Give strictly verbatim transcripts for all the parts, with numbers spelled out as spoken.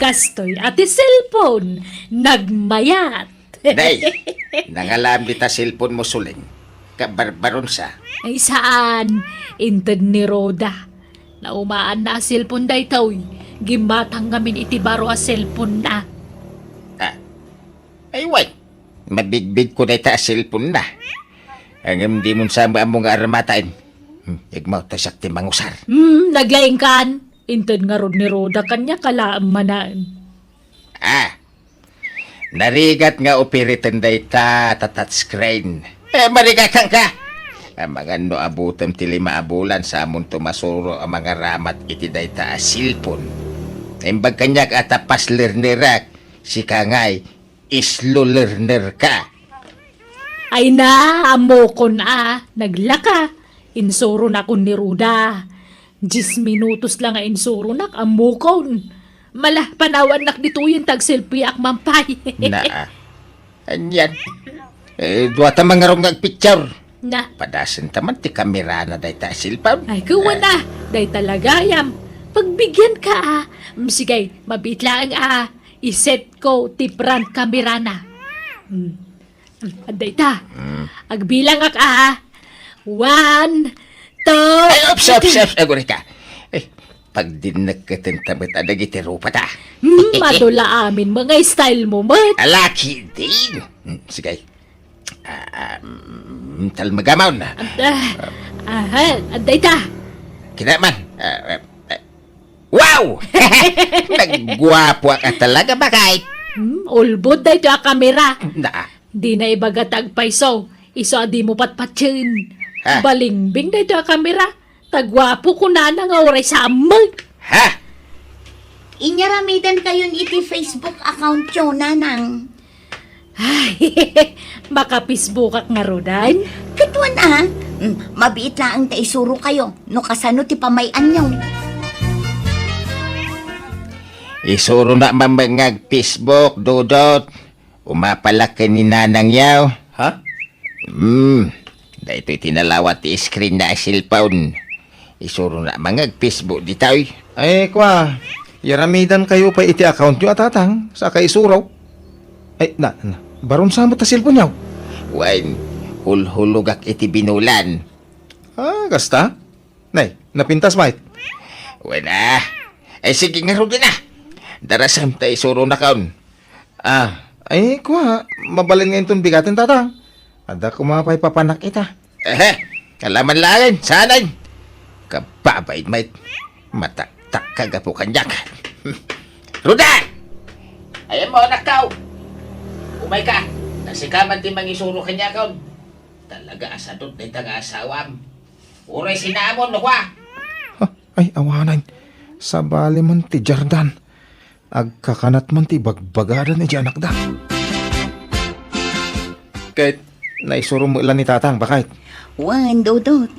Kastoy a ti cellphone, nagmayat. Nay, nangalam dita cellphone mo, Suleng. Kabarbaronsa. Ay, saan. Inted ni Roda. Naumaanna a cellphone daytoy. Gimmatang ngamin iti baro a cellphone na. Ah. Ay, way. Mabigbigko dayta a cellphone na. Ngem dimon sa ammo nga armataen. Hmm, igmawta siak ti mangusar. Hmm, naglaingkan. Inted ngarud ni Roda kaniak a laeng manen. Ah, narigat nga operaten dayta ta touchscreen. Eh, marigatanka! Amangan no abutem ti lima a bulan sa amonto masuro a mangaramat iti dayta a cellphone. Naimbag kaniak a ta fast learnerak, sika ngay slow learner ka. Ay na, ammokon a, naglaka. Insuronakon ni Roda. Dies minutos la nga insuronak, ammokon. Mala, panawannak ditoyen ta agselfieak man pay. Naa. Anian. Eh, duata mangarong nga agpicture. Na. Padasenta man ti kamerana dayta a cellphone. Ay, kuwan a. Dayta la gayam. Pagbigianka a. Mm, sige, mabiit laeng a. Isetko ti front kamerana. Mm. Adda ita. Mm. Agbilangak a. One, two, Ay, ops, ops, three. Ops, agurika. Eh, pagdinnek ket ta met a dagiti rupata. Hmm, madula amin mga style mo, met. Alaki din. Hmm, sige. Ah, um, tal magamon. Adda, aha, adda ita. Kinaman. Ah, ah, ah, wow! Nagguapo ka talaga, bakit? Hmm, ulbod da ito a kamera. Na, Di na ibaga ta agpayso, isu a dimo patpatien. Ha? Balingbing daytoy a kamera. Ta guapo kunana nga uray sammeng. Ha? Inyaramidan kayon iti Facebook account yo, Nanang. Ay, maka-Facebookak ngaruden? Ket wen a, mm, mabiit laeng ta isurokayo no kasano ti pamay-anyo. Isuronak man nga ag-Facebook, Dodot. Umapalak ken ni Nanang yaw. Ha? Hmm. Daytoy ti nalawat ti screen na a cellphone. Isuronak man nga ag-Facebook ditoy. Ay, kua, yaramidankayo pay iti account yo a tatang, saka isuro. Ay, na, na, barun sa met a cellphone yaw? Wen, hulhulogak iti binulan. Ah, kasta? Nay, napintas, Mike? Wen a. Ay, sige ngaruden a. Darasem ta isuronakon. Ah, ay, kua, mabalin nga inton bigaten, tatang. Adda koma pay papanak ita. Ehe, kalaman laeng, saanen. Kababain, Mike. Mataktak ka gapu kaniak. Roda! Ayan mo, anak tao. Umayka. Ta sika man ti mangisuro kaniakon. Talaga a sadot dayta nga asawam. Uray sinamon, no, kua? Ha? Ay, awanen. Sabali man ti Jordan. Agkakanat man ti bagbagadan iti anakda. Ket naisuro met la ni tatang, bakit? Wen, Dodot.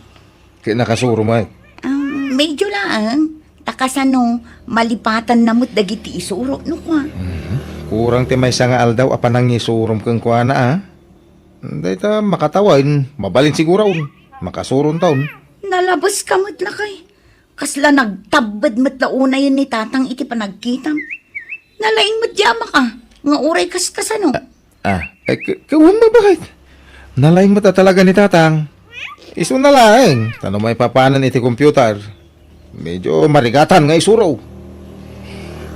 Ket nakasuro met? Um, medyo laeng. Ta kasano, malipatanna met dagiti isuro, no, kua? Mhm. Kurang ti maysa nga aldaw a panangisurom kenkuana, a? Dayta makatawen, mabalin siguron. Makasuronton. Nalabeska met lakay. Kasla nagtabbed met la unayen ni tatang iti panagkitam. Nalaing met di amak a, nga uray kaskasano. Ah, eh, k-, kawan mabaket. Nalaing met a talaga ni tatang. Isuna laeng, ta no maipapanan iti computer, medyo marigatan nga isuro.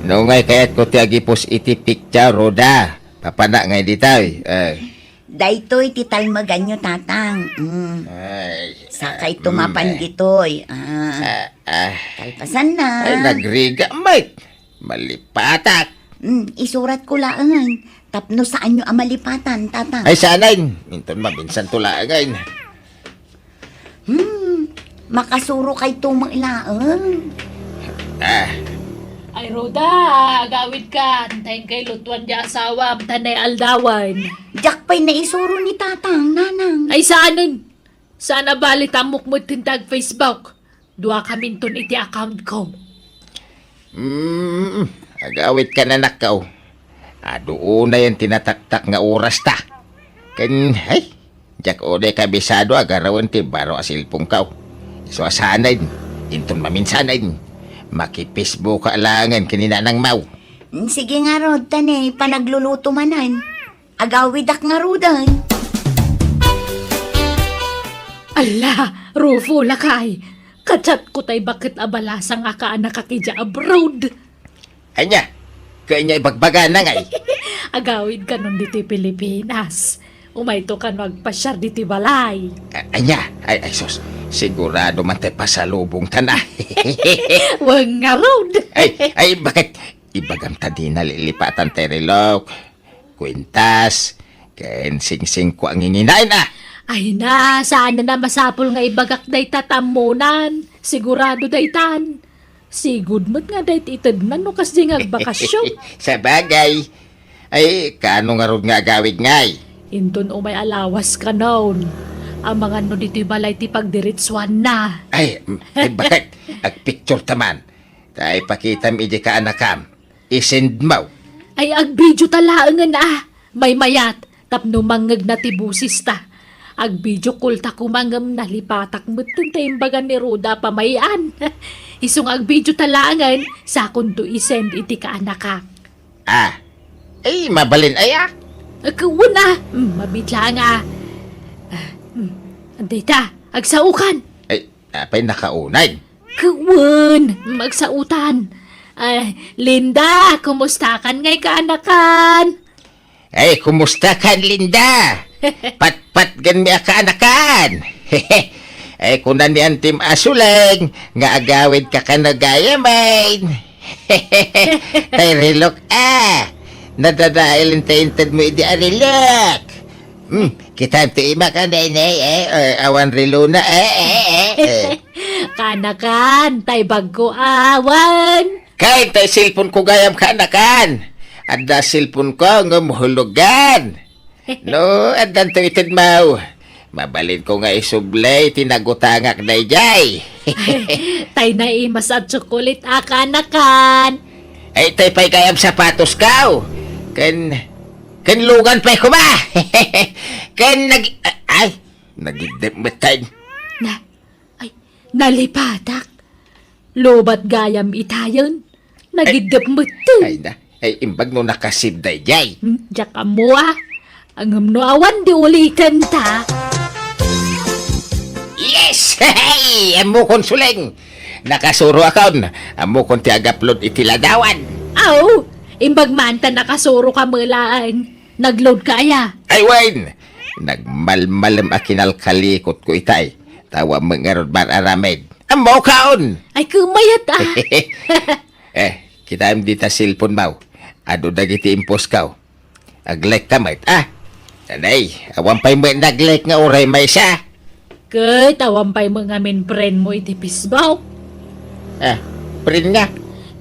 No ngay kayatko ti agipus iti picture, Roda. Papana ngay ditoy. Eh. Daytoy ti talmeganyo, tatang. Mm. Ay, Sakay mm, tumapan eh. Ditoy. Ah. Ah, ah. Kalpasan na. Ay, nagriga, Mike. Malipatak. Mm, isuratko laengen. Tapno saanyo a malipatan, tatang. Ay, saanen. Inton maminsan to laengen. Hmm, makasuro kay tumeng laeng. Ah. Ay, Roda, agawid ka. Antayin kay lutuan di asawam, ta naaldawan. Diak pay naisuro ni tatang, nanang. Ay, saanen? Saan a bali ta ammok met ti ag-Facebook? Dua kaminton iti account ko. Mm, agawid ka, nanakko. Adu unayen ti nataktak nga oras ta. Ken, ay, diak unay kabisado a garawen ti baro a cellphone ko. Isu a saanen, inton maminsanen, maki-Facebook ka laengen ken ni Nanang Mau. Sige ngarud, ta ne, panagluluto manen. Agawidak ngaruden. Alla, Rufo, lakay. Ka-chat ko tay baket a balasang a kaanakak idiay abroad. Ania? Kanya ibagbagana ngay? Agawid kanon ditoy Pilipinas. Umayto kano agpasiar ditoy balay. A-, ania? Ay, ay, sus. Sigurado man tay pasalubongtana. Wen ngarud. Ay, ay, baket? Ibagam ta di nalilipatan tay relok, kwintas, ken singsingko a nginginaen, a. Ay na, saan a masapul nga ibagak dayta ta ammonan. Sigurado daytan. Sigud met nga dayta itednan no kasdi nga agbakasyon. Sabagay. Ay, kaano ngarud nga agawid ngay? Inton umay a lawas kanon, amangan no ditoy balay ti pagdiretsuanna. Ay, mm, ay, baket? Agpicture ta man. Ta ipakitam idi kaanakam. I-send mo. Ay, agbidio ta laengen, a. Maymayat, tapno mangngegna ti bosesta. Agbidio call ta koma ngem nalipatak metten ta imbagan ni Roda a pamay-an. Isu nga agbidio ta laengen, sakonto i-send iti kaanakak. A. Ay, mabalin aya? Ket wen, a. Mm, mabiit laeng, a. A, mm, dayta, agsaokan. Ay, apay nakaunay? Ket wen, mm, agsaotan. Ay, Linda, kumustakan ngay kaanakan? Ay, kumustakan, Linda? Patpatgenmi a kaanakan. Ay, kuna ni Antim a Suleng nga agawidka kano gayamen. Tay relok, a. Nadadael ta intedmo idi a relok. Hmm, kitam ti imak a naynay, e, e, awan relona, e, e, e, e. Kaanakan, tay bagko awan. Kain tay cellphone ko gayam kaanakan. Adda cellphone ko ngem hulogan. No, addanto itedmo. Mabalinko nga isubli ti nagutangak daydiay. Tay naimas a tsokolit a kaanakan. Ay, tay pay gayam sapatosko. Ken, ken lugan pay koma. Ken nag-, ay, nagiddep metten. Na, ay, nalipatak. Lobat gayam itayen. Nagiddep metten. Ay, na. Ay, imbag no nakasib daydiay. Hmm, diak ammo, a. Ngem no awan di uliten ta. Yes! Hey! Ammokon, Suleng! Nakasuro akon. Ammokon ti agupload iti ladawan. Aw, imbag man ta nakasuro ka met laeng. Nagload ka aya? Ay, wen! Nagmalmalem a kinalkalikot ko itay. Tawa met ngarud mar-aramid. Ammokon! Ay, kumayat, a. Eh, kitaem dita cellphone mo. Adu dagiti impost ko. Ag-like ka met, a? Anay, awan pay met nag-like nga uray maysa. Ket awan pay met ngamin friend mo iti Facebook. A, friend nga?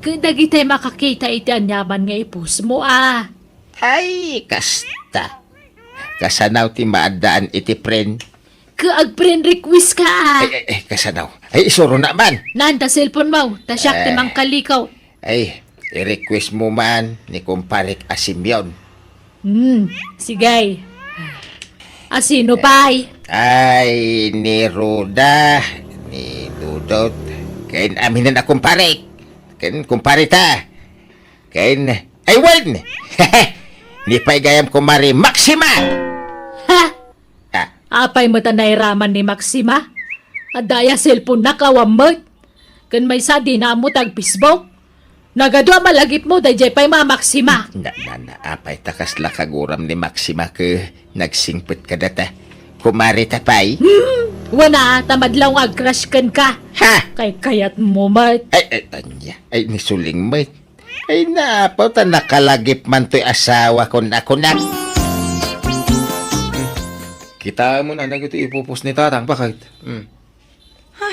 Ket dagitay makakita iti aniaman nga i-post mo, a. Ay, kasta. Kasano ti maaddaan iti friend? Ket ag-friend request ka, a. Ay, ay, ay, kasano? Ay, isuro na man. Naan ta cellphone mo, ta siak ti Eh. mangkalikaw. Ay, i-request mo man ni kumparek a Simeon. Hmm, sige. A sino pay? Ay, ni Ruda, ni Dudot, ken aminen a kumparek. Ken kumpare ta. Ken, ay, wen! Ni pay gayam kumare Maxima! Ha? Ah. Apay met a nairaman ni Maxima? Adda aya cellphone-na, awan met. Ken maysa, dina ammo ti ag-Facebook. Nagadu a malagipmo, daydiay pay a Maxima. Na, na, na, apay ta kasla kaguram ni Maxima ket nagsingpet kadata? Kumare ta pay? Hmm, wen a, ta madlaw nga ag-crush kenka. Ha? Kaykayatmo met. Ay, ay, ania? Ay, ni Suleng met. Ay, napaw ta nakalagip man toy asawa kon a kunak. Kitaem mo na dagiti ipupos ni Tatang, bakit? Hmm. Ha?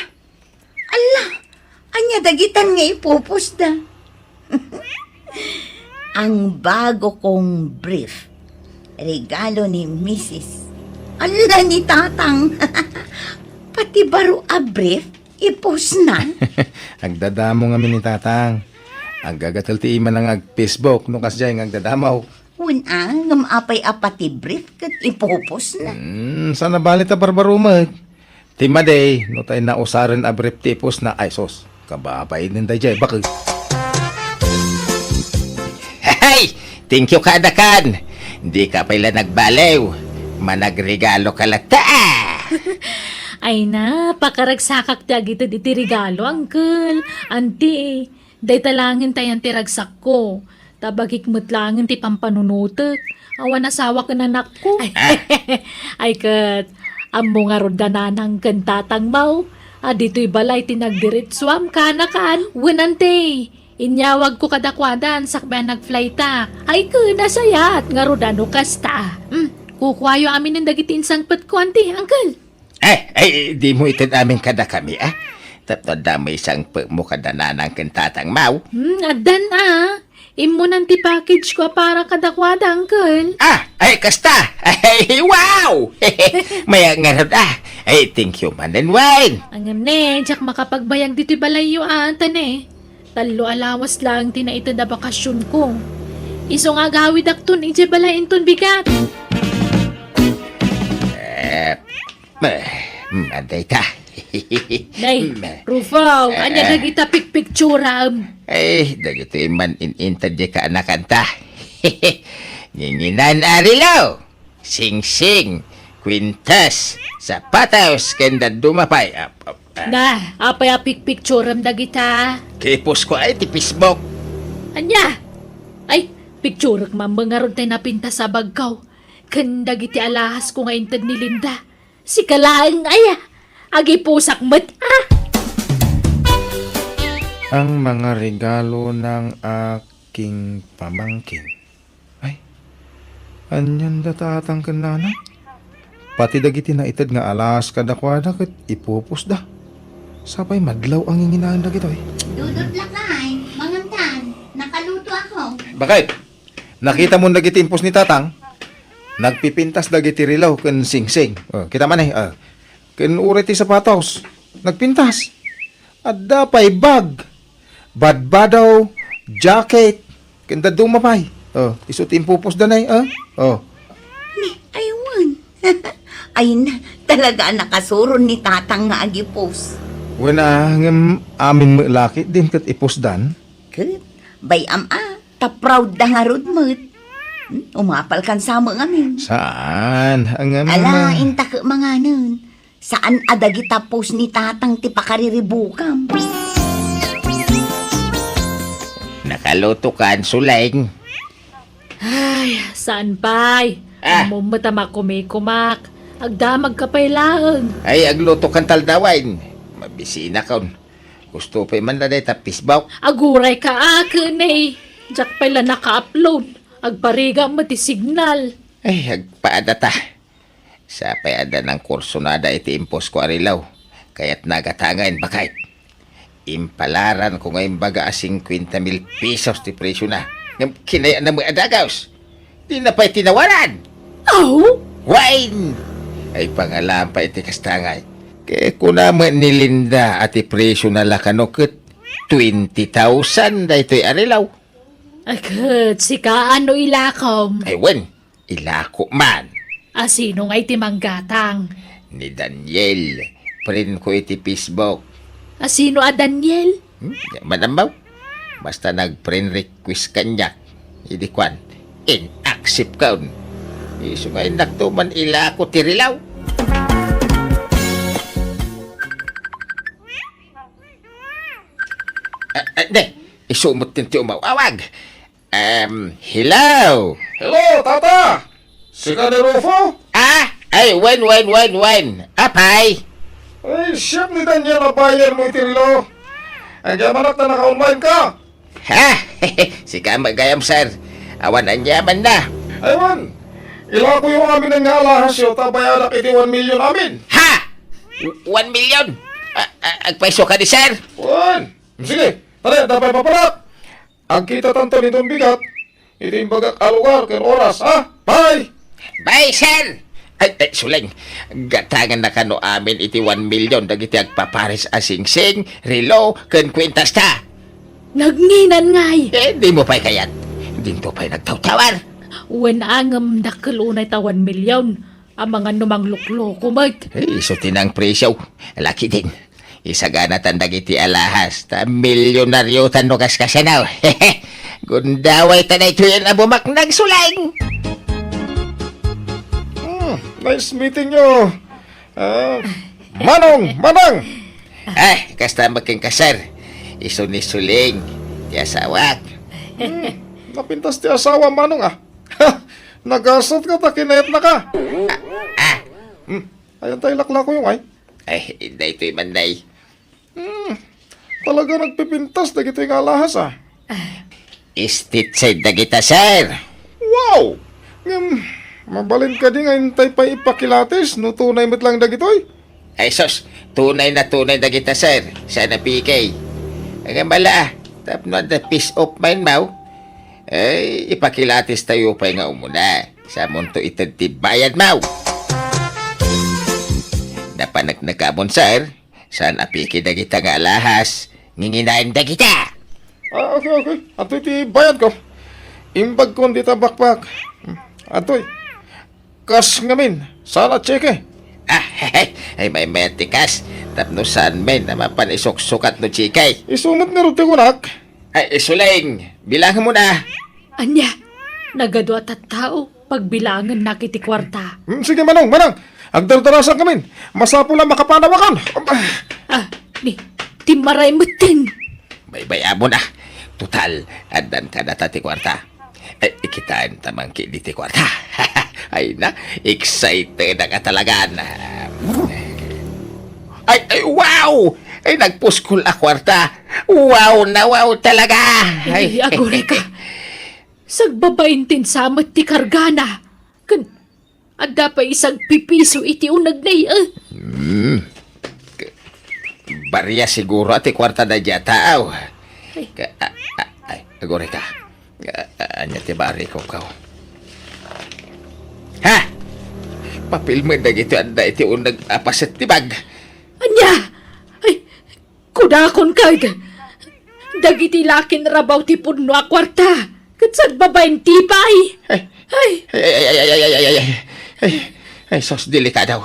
Ala, ania dagitan nga ipupos da? Ang bago kong brief. Regalo ni Misis. Ala, ni Tatang. Pati baro a brief, ipusna. Agdadamo ngamin ni Tatang. Aggagatel ti imana nga ag-Facebook no kasdiay nga agdadamo. Wen a, ngem apay a pati brief ket ipupusna? Hmm, saan a bali ta barbaro met. Ti madi, no tay nausaren a brief ti ipusna, ay sus, kababain daydiay, bakit? Thank you kadakan. Dika pay la nagbaliw. Managregalo ka latta. Ay na, pakaragsakak ti agited iti regalo, uncle. Auntie, dayta laengen tayan ti ragsakko. Ta bagik met laengen ti pampanunotek. Awan asawa ken anakko. Ay ket, ammo ngarud da nanang ken tatangmo a ditoy balay ti nagdiretsuam kanakan. Wen, auntie, inyawagko kadakuada sakbay a nagflightak. Ay ket, nasayaat ngarud a no kasta. Hmm, kukuayo aminen dagiti insangpetko, auntie, uncle. Eh, eh, dimo ited amin kadakami, ah? Tapno adda may sangpetmo kada nanang ken tatangmo. Hmm, addan, ah. Immunan ti package ko a para kadakuada, uncle. Ah, ay, kasta. Ay, wow! Mayat ngarud, ah. Ay, thank you manen, Wayne. Ngem ne, diak makapagbayag ditoy balayyo, ah, ta ne. Tallo a lawas laeng ti naited a bakasionko. Isu nga agawidakton idiay balay inton bigat. Eh, eh, mm, adda ita. Nay, mm, Rufo, ania, eh, dagita pikpikturam? Eh, dagitoy man in-inted diay kaanakanta. Nginginan a relo, singsing, kwintas, sapatos, ken dadduma pay. Ap-, ap-, ah. Na, apay a pikpikturam dagita? Kiposko ay ti Facebook. Ania? Ay, pikturek man ngarud tay napintas a bagko. Ken dagiti alahasko nga inted ni Linda. Sika laeng aya. Agipusak met, ah! Ang mga regalo ng aking pamangkin. Ay, anian da tatang ken nanang? Pati dagiti naited nga alahas kadakuada ket ipupusda. Sapay madlaw a nginginaen dagitoy. Dudut lakay, mangantan. Nakaluto ako. Bakit? Nakita mo dagiti impos ni Tatang? Nagpipintas dagiti relo ken singsing. Oh, kita man eh. Oh. Ken uray ti sapatos. Nagpintas. Adda pay bag, badbado, jacket, ken dadduma pay. Oh, isu ti impupusda nay, ah? Oh. Ni, aywan. Ay na, talaga a nakasuron ni Tatang nga agipus. Wen a, ngem amin met la ketdin ket ipusdan. Ket, bay-am a, ta proud da ngarud met. Hmm, umapal kan sa met ngamin. Saan? Ngem, ala, ah, inta ket manganen. Saan a dagita pus ni Tatang ti pakariribukam? Nakaluto kan, Suleng? Ay, saan pay? Ah. Ammom met a makumikumak. Agdamag ka pay laeng. Ay, agluto kan taldawen. Mabisina kon. Gusto pay man la dayta Facebook. Aguray ka, ah, ken eh. Diak pay la naka-upload. Agparigat met ti signal. Ay, agpaada ta. Sapay adda nangkursunada iti imposko a relo. Kayatna a gatangen, baket. Impalaranko nga imbaga a singkuenta mil pesos ti presiona. Ngem kinayatna met a dagus. Dina pay tinawaran. Aw? Wen! Ay, pangalaam pay iti kasta ngay. Ket kuna met ni Linda a ti presiona la kano ket twenty thousand daytoy a relo. Ay, ket sika, ano ilakom? Ay, wen. Ilako man. A sino ngay ti manggatang? Ni Daniel. Friend ko iti Facebook. A sino a Daniel? Hmm? Di man ammo. Basta nag-friend request kaniak. Idi kuan, in-accept kon. Isu nga innakto man ilako ti relo. Ah, ah, de, isu met ti umaw-awag. Em, hello? Hello, Tata! Sika ni Rufo? Ah? Ay, wen, wen, wen, wen. Apay? Ay, siak ni Daniel a buyer mo iti relo. Agyamanak ta naka-online ka. Ha? Sika met gayam, sir. Awan aniamanna. Ay, wen. Ilakoyo amin nga alahasyo ta bayadak iti one million amin. Ha? One million? A-, a-, agpayso kadi, sir? Wen. Sige, tara, dapay paparak. Agkitatanto inton bigat iti imbagak a lugar ken oras, ha? Bye! Bye, sir! Ay, ay, Suleng, gatangennaka no amin iti one million dagiti agpapares a singsing, relo, ken kuentasta. Nagnginan ngay! Eh, dimo pay kayat. Dinto pay nagtawtawar. Wen a ngem dakkel unay ta one million. Amangan no manglukloko met. Eh, isu ti nangpresio. Lakidin. Isaganatan dagiti alahas, ta milyonariotan no kaskasano. Gundaway ta daytoy a bumaknag, Suling. Hmm, nice meeting you. Ah, Manong, Manang! Ah, kasta met kenka, sir. Isu ni Suling, ti asawak. Hmm, napintas ti asawa, Manong, ah. Nagasat ka ta kinayatna ka. Ah, ah. Hmm, ayan tayo laklako yung ay. Ay, daytoy man, day. Hmm, talaga nagpipintas dagitoy nga alahas, ah. Stitched dagita, sir. Wow! Ngem, mabalin kadi nga intay pay ipakilatis no tunay met lang dagitoy? Ay, sus, tunay na tunay dagita, sir. Sana P K. Ngem ala, tapno adda peace of mind maw. Ay, ipakilatis tayo pay nga umuna. Samonto ited ti bayad maw. Napaneknekamon, sir. Saan a piki dagita nga alahas? Nginginaen dagita. Ah, okay, okay. Atoy ti bayad ko. Imbag kon dita bakbak. Atoy. Kas ngamin. Saan a tseke? Ah, ay, may, may tikas. Tapno saan men a mapan isuksukat no tseke. Isumat nga rod ti kunak. Ay, Suling, bilangan mo na. Ania, nagadu a tattao, pagbilangennak iti kuarta. Hmm, sige, Manong, Manang. Agdardarasak ngamin. Masapul a makapanawakan. Ah, ni, ti maray metten. Baybay-am mo na. Total, addan kadata ti kuarta. Ay, ikitaan ta man kadi ti kuarta. Ay na, excited ka talaga na. Ay, ay, wow! Ay, nagpuskol a kuarta. Wow na wow talaga! Ay, agurayka. Sagbabain ti insamet ti kargana. Ken adda pay isagpipiso iti unegna, eh. Hmm. K-, baria siguro ti kuarta daydiay a tao. Ay. Ka-, a-, a-, ay, agurayka. A-, a-, ania ti bariko, kaw? Ha? Papil met dagiti adda iti uneg a paset ti bag. Ania? Ay, kudakon kag. Dagiti lakin rabaw ti pudno a kuarta. Ket sagbabain ti pay. Ay. Ay. Ay, ay, ay, ay, ay, ay, ay, ay, ay. Ay, ay, sus, delikado.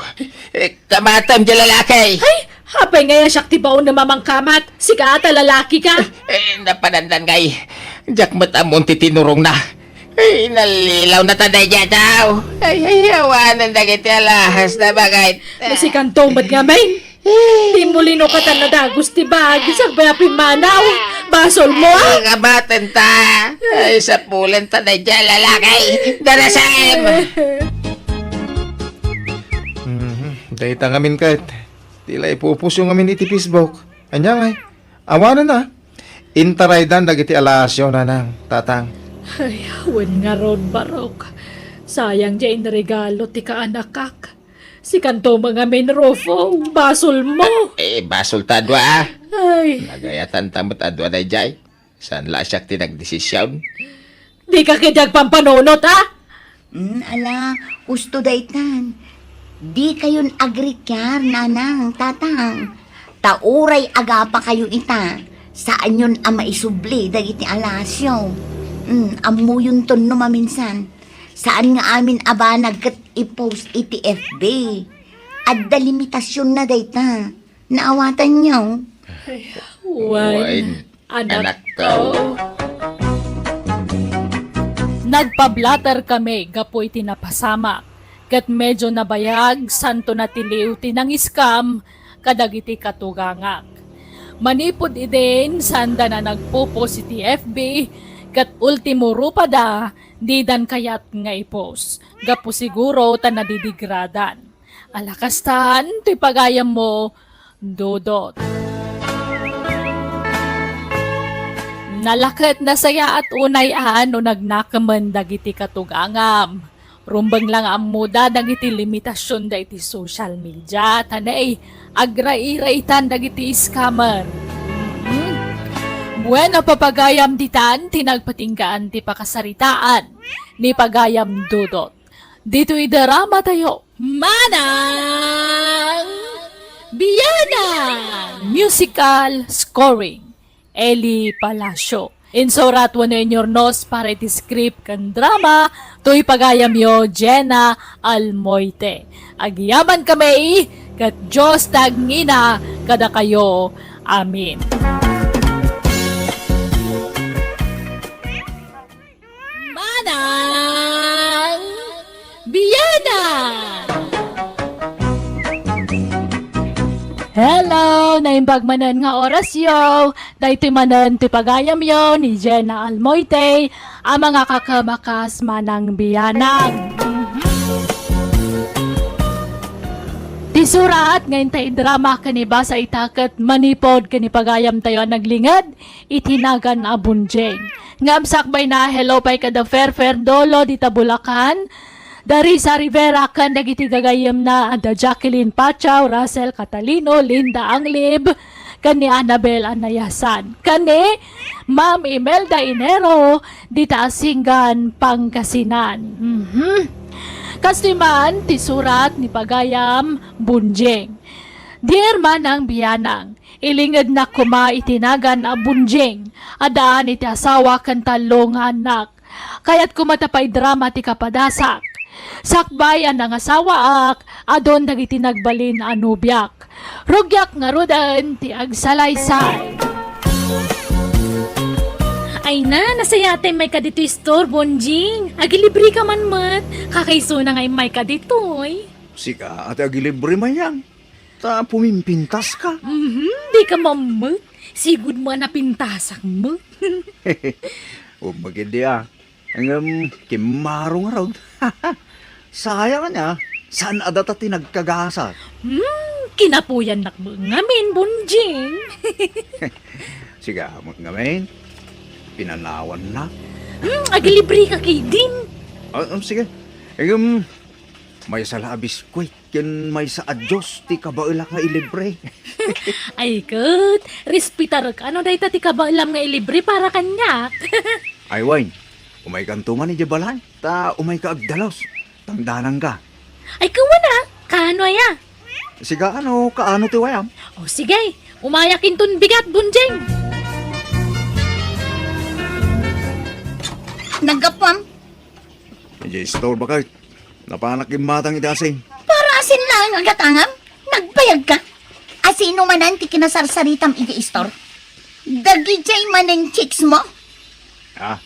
Eh, kamatem ti lalaki. Ay, apay nga siak ti baon a mamangkamat? Sika ta lalaki ka? Eh, napanandan ngay. Diak met ammon ti tinurongna. Ay, nalilaw na ta daydiay a tao. Ay, ay, awanen dagiti alahas na bagay. Masikanto met ngamin. Ti mulino katan nadagus ti bag, sagbay a pimmanaw. Basol mo, ah? Ay, kabaten ta. Ay, sapulen ta daydiay a lalaki. Darasem! Mhm. Dayta ngamin ket, ti la ipupost-yo ngamin iti Facebook. Ania ngay? Awanen a. Intaraydan dagiti alahasyo, nanang, tatang. Ay, wen ngarud, Barok. Sayang diay inregalo ti kaanakak. Sikanto met ngamin, Rufo, basol mo. Eh, basol ta a dua, ah. Ay. Nagayatan ta met a dua daydiay. Saan la siak ti nagdesisyon? Dika ketdi agpampanunot, a? Mm, ala, husto daytan. Dikayon agrikiar, nanang, tatang. Ta uray agapakayo ita, saanyon a maisubli dagiti alahasyo. Mm, ammoyonton no maminsan. Saan nga amin a banag ket i-post iti F B. Adda limitasionna dayta. Naawatanyo? Ay, wen, anakko. Nagpablater kami gapu iti napasamak, ket medio nabayag santo natiliw ti nang-scam kadagiti katugangak. Manipud idin, saanda a nagpo-post iti F B, ket ultimo rupada, didan kayat nga i-post, gapu siguro ta nadidigradan. Ala kastan toy pagayammo, Dodot. Nalaket nasayaat unay a no nagnakemen dagiti katugangam. Rumbeng la nga ammoda dagiti limitasionda iti social media, ta nay, agrairaitan dagiti scammer. Mhm. Bueno, papagayam ditan ti nagpatinggaan ti pakasaritaan ni pagayam Dodot. Ditoy drama tayo, Manang Bianang! Musical scoring, Eli Palacio. Insurat wenno inyurnos para iti script ken drama, toy pagayamyo, Jenna Almoite. Agyaman kami, ket Dios ti agngina kadakayo. Amen. Hello! Naimbag manen nga orasyo. Daytoy manen ti pagayamyo ni Jenna Almoite a mangakakamakas manang biyanang. Ti surat nga intay idrama ken ibasa ita ket manipud ken ipagayamtayo a naglinged iti nagan a Bunjing. Ngem sakbay na, hello pay kada Fair Fair Dolo dita Bulacan, da Risa Rivera ken dagiti gagayyemna a da Jacqueline Pachaw, Russell Catalino, Linda Anglib, ken ni Annabel Anayasan, ken ni Ma'am Imelda Inero dita Asingan, Pangasinan. Mhm. Kastoy man ti surat ni pagayam Bunjing. Dear Manang Biyanang, ilingednak koma iti nagan a Bunjing, addaan iti asawa ken tallo nga annak. Kayat koma ta paidrama ti kapadasak. Sakbay a nangasawaak, adun dagiti nagbalin a nobiak. Rugiak ngaruden ti agsalaysay. Ay na, nasayaat ta immay ka ditoy store, Bunjing. Agilibre ka man met. Kakaisuna nga immay ka ditoy. Sika, ati agilibre, Mayang. Ta pumimpintas ka. Mhm, di ka mammet. Sigud mo a napintasak met. Umagid di a. Ngem, kimmaro ngarud. Sayang ania, saan a data ti nagkagasat? Hmm, kinapuyannak met ngamin, Bunjing. Sika, met ngamin. Pinanawannak. Hmm, agilibre ka, Kidin. Ah, um, sige. Ngem, maysa la a biskuit. Ken maysa a Dios ti kabaelak nga ilibre. Ay ket, respetarek no dayta ti kabaelam nga ilibre para kaniak. Ay wen, umaykanto man idiay balay, ta umayka agdalos, tangdananka. Ay kawana, kaano aya? Sika ano, kaano ti wayam? O sige, umayak inton bigat, Bunjing. Naggapuam. Idiay store bakay. Napanak immatang iti asin. Para asin laeng a gatangam? Nagbayag ka? Asino manen ti kinasarsaritam iti istor? Dagidiay manen chicks mo? Ah,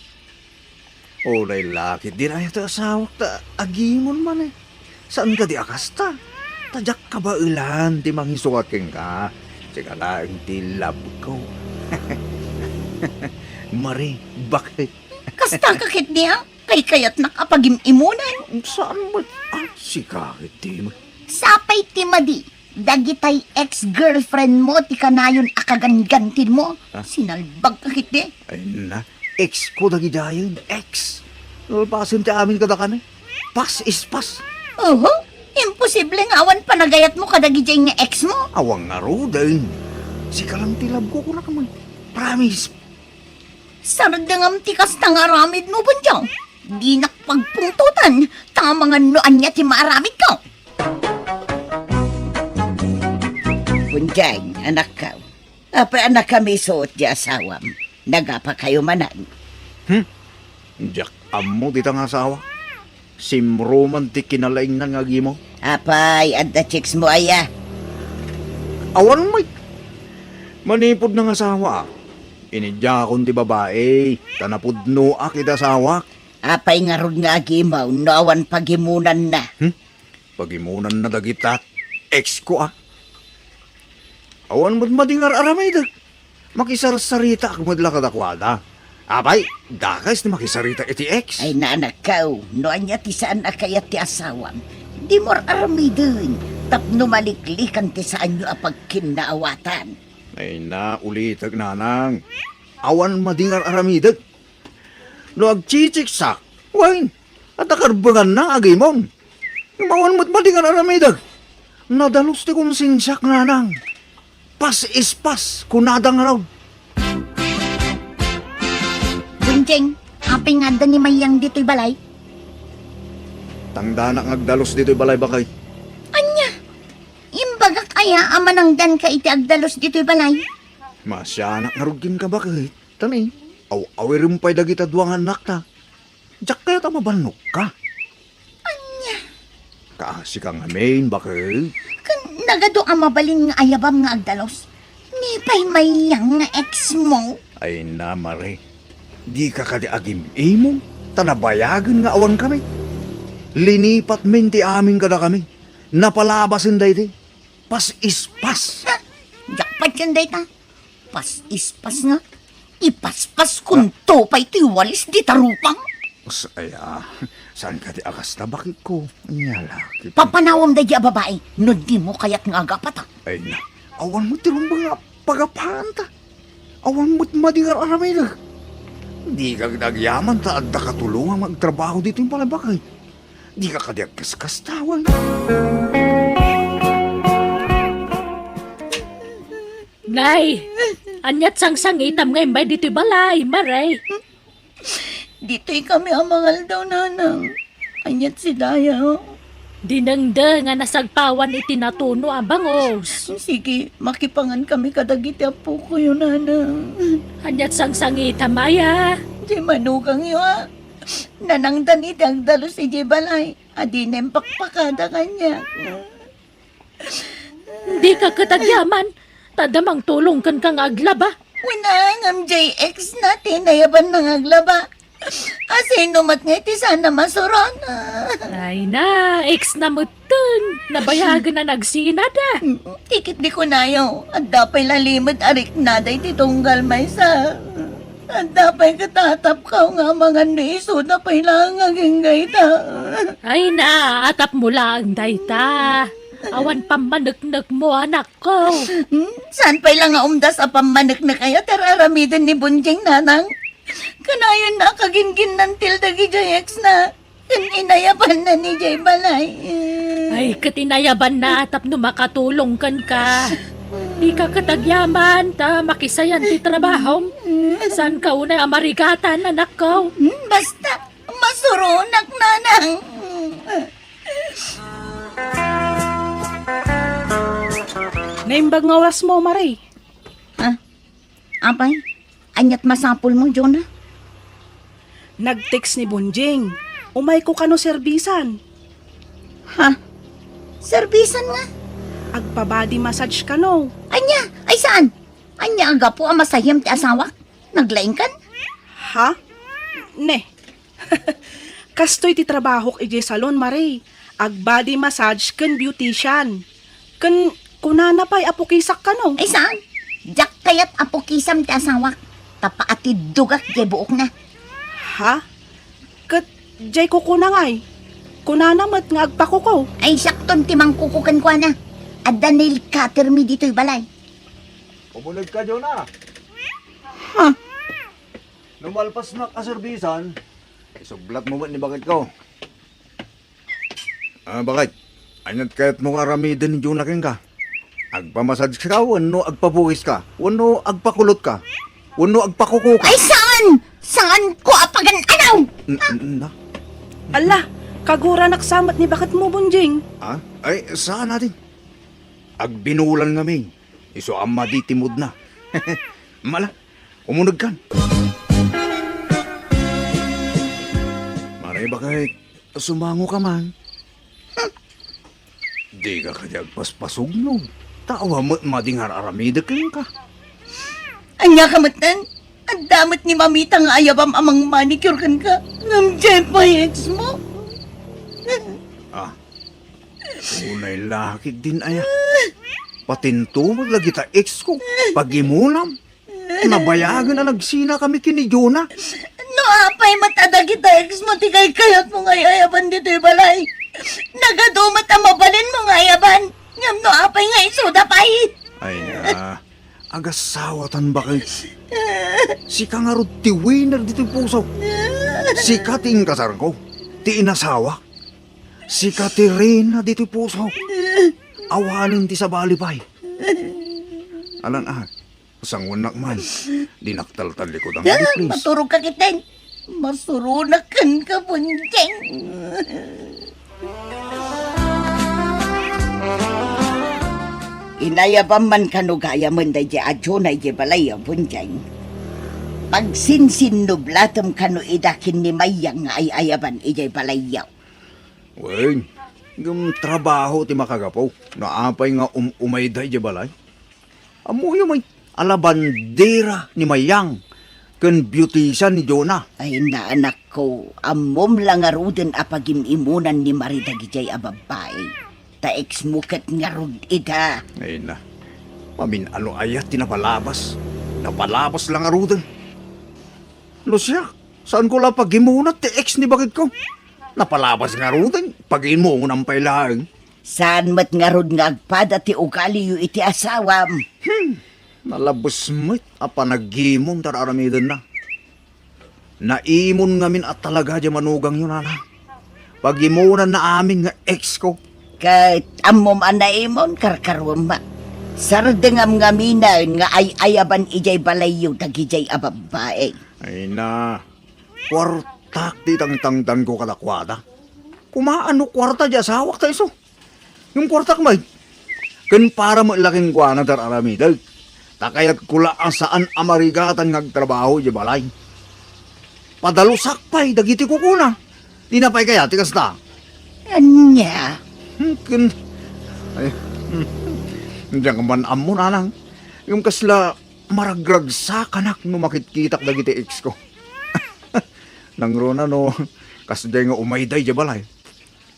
uray lakit din aya ti asawak ta agimon man eh. Saan ka di a kasta? Ta diak kabaelan ti mangisukat kenka. Sika laeng ti love ko. Mari, bakit? Kasta ka ketdi a? Kaykayatnak a pagim-imonan. Saan met? Ah, sika ketdi met. Sapay ti madi, dagitay ex-girlfriend mo ti kanayon a kagangantin mo. Ah? Sinalbag ka ketdi. Ay na, ex ko dagidiayen, ex. Nalpasen ti amin kadakami. Past is past. Oho, imposible nga awan panagayat mo kadagidiay nga ex mo. Awan ngaruden. Sika lang ti love ko, kunak man. Promise. Sardengam ti kasta nga aramid mo, Bunjong. Dinak pagpungtotan, ta amangan no ania ti maaramid ko. Bunjong, anakko. Apay a nakamisuot ti asawam? Nagapakayo manen? Hmm? Diak ammo dita nga asawa. Simro man ti kinalaingnan nga agimo. Apay, adda chicks mo aya? Awan met. Manipud nangasawaak, inidiakon ti babai, ta napudnoak iti asawak. Apay ngarud nga agimo no awan pagimonanna? Hmm? Pagimonanna dagita ex ko, a? Awan met madi nga ar-aramidek. Makisarsaritaak met la kadakuada. Apay, dakes ti makisarita iti ex. Ay, anakko, no ania ti saan a kayat ti asawam, dimo ar-aramiden tapno maliklikan ti saanyo a pagkinnaawatan. Ay na, ulitek, nanang. Awan madi nga ar-aramidek. No agchitsiksak, wen, adda karbenganna agimon. Ngem awan met madi nga ar-aramidek. Nadalus ti konsensiak, nanang. Past is past, kunada ngarud. Bunjing, apay nga adda ni Mayang ditoy balay? Tangdanak nga agdalus ditoy balay, bakay. Ania? Imbagak aya a manangdanka iti agdalus ditoy balay? Maasianak ngarud kenka, bakay. Tani, aw-awirem pay dagita dua nga annakta. Diak kayat a mabannogka. Ania? Kaasika ngamin, bakay. Ken nagadu a mabalin nga ayabam nga agdalus. Ni pay Mayang nga ex mo. Ay na, Mare. Dika kadi agim-imong, ta nabayagen nga awan kami. Linipat men ti amin kadakami. Napalabasen daydi. Past is past. Atian dayta, pas-ispas nga, ipaspas kunto pay ti walis dita rupam. Ay, a, saan kadi a kasta, baketko? Ania la, ket Papanawem daydi a babai, no dimo kayat nga agapata. Ay na, awan met ti rumbeng nga pagapaanta. Awan met madi nga ar-aramidek. Dika kadi agyaman ta adda katulongam nga agtrabaho ditoy balay, bakay. Dika kadi agkaskasta, wen. Nay, aniat sangsangitam nga immay ditoy balay, Mare? Ditoy kami a mangaldaw, Nanang. Aniat si Daya? Dinengdeng a nasagpawan iti natuno a bangus. Sige, makipangan kami kadagiti apokoyo, Nanang. Aniat sangsangitam aya? Diay manugangyo, a. Nanangdan iti agdalus idiay balay. Adina impakpakada kaniak. Dika ket agyaman, ta adda mangtulong kenka nga aglaba. Wen a, ngem diay ex na ti inayabanna nga aglaba. A, sino met ngay ti saan a masuron? Ay na, ex na metten. Nabayagen a nagsinada. Ti ket di kunayo, adda pay la limed a riknada iti tunggal maysa. Adda pay ket atapko nga amangan no isuda pay laeng agingga ita. Ay na, atapmo laeng dayta. Awan pammaneknekmo, anakko. Hmm? Saan pay la nga umdas a pammaneknek aya ti ar-aramiden ni Bonjing, Nanang? Kanayon a kagingginnantil dagidiay ex na. Ken inayabanna idiay balay. Ay, ket inayabanna tapno makatulong kenka. Dika ket agyaman ta makisayan ti trabahom. Saanka unay a marigatan, anakko. Hmm, basta, masuronak, Nanang. Naimbag nga orasmo, Mare. Ah, apay, aniat masapulmo, Jonah? Nag-text ni Bonjing. Umayko kano serbisan. Ha? Serbisan nga? Agpa-body massage kano. Ania? Ay, saan? Ania a gapu a masayem ti asawak? Naglaingkan? Ha? Ne. Kastoy ti trabahok idiay salon, Mare. Ag-body massage ken beautician. Ken kunana pay a pukisak kano. Ay, saan? Diak kayat a pukisam ti asawak. Ta paatiddogak diay buokna. Ha? Ket diay kukuna ngay? Kunana met nga agpakuko. Ay, siakton ti mangkuko kenkuana. Adda nail cutter mi ditoy balay. Umuneg ka, Jonah. Ha? No malpasnak a serbisan, isublatmo met ni baketko. Ah, bakit? Aniat kayatmo nga aramiden ni Jonah kenka? Agpamassage ka wenno agpabukis ka? Wenno agpakulot ka? Wenno agpakuko ka? Ay, saan? Saanko a pagan-anaw? N-, n-, na? Ala, kaguranak sa met ni baketmo, Bonjing. Ah? Ay, saan natin? Agbinulan ngamin. Isu a madi ti moodna. Mala, umuneg kan. Mare, bakit? Sumango ka man. Dika kadi agpaspasugno. Ta awan met madi nga ar-aramidek kenka. Ania ka metten? Adda met ni Mamita nga ayabam a mangmanicure kenka. Ngem diay pay ex mo. Ah, unay lakig din aya. Patinto met lagita ex ko. Pagimunam. Nabayagen a nagsina kami ken ni Jonah. No apay met a dagita ex mo ti kaykayatmo nga ay-ayaban ditoy balay. Nagadu met a mabalinmo nga ayaban. Ngem no apay nga isuda pay. Ay na, agasawatan bakit? Sika ngarud ti winner ditoy puso. Sika ti inkasarko, ti inasawa. Sika ti reyna ditoy puso. Awanen ti sabali pay. Alan a, sanguennak man. Dinak taltallikudang, ah, please. Maturog ka kiten. Masuronak kenka, Bonjeng. Inayabam man kano gayam daydiay a Jonah idiay balayyo, Bonjeng. Pagsinsinnublatem kano ida ken ni Mayang nga ay-ayaban idiay balayyo. Wen, ngem trabaho ti makagapu no apay nga um-umayda idiay balay. Ammoyo met a labandera ni Mayang ken beautician ni Jonah. Ay, na, anakko, ammom la ngaruden a pagim-imunan ni Mari dagidiay a babbai. Ta ex mo ket ngarud ida. Ay na. Mamin-ano aya ti napalabas? Napalabas la ngaruden. No siak, saanko la pagimuna ti ex ni baketko. Napalabas ngaruden, pagimunan pay laeng. Saan met ngarud nga agpada ti ugaliyo iti asawam? Hmm, nalabes met a panagimon ti ar-aramidenna. Naimon ngamin a talaga diay manugangyo, nanang. Pagimonanna amin nga ex ko. Ket ammom a naimon, karkaruem. Sardengam ngaminen nga ay-ayaban idiay balayyo dagidiay a babbai. Ay na, kuartak ti tangtangdanko kadakuada. Kumaano kuarta diay asawak ta isu? Ngem kuartak met. Ken para met la kenkuana ti ar-aramidek. Ta kayatko la a saan a marigatan nga agtrabaho idiay balay. Padalusak pay dagiti kukuna. Dina pay kayat ti kasta? Ania? Hmm, ken, ay, hmm. Diak man ammo, nanang. Ngem kasla maragragsakanak no makitkitak dagiti ex ko. Nangruna no, kasdiay nga umayda idiay balay.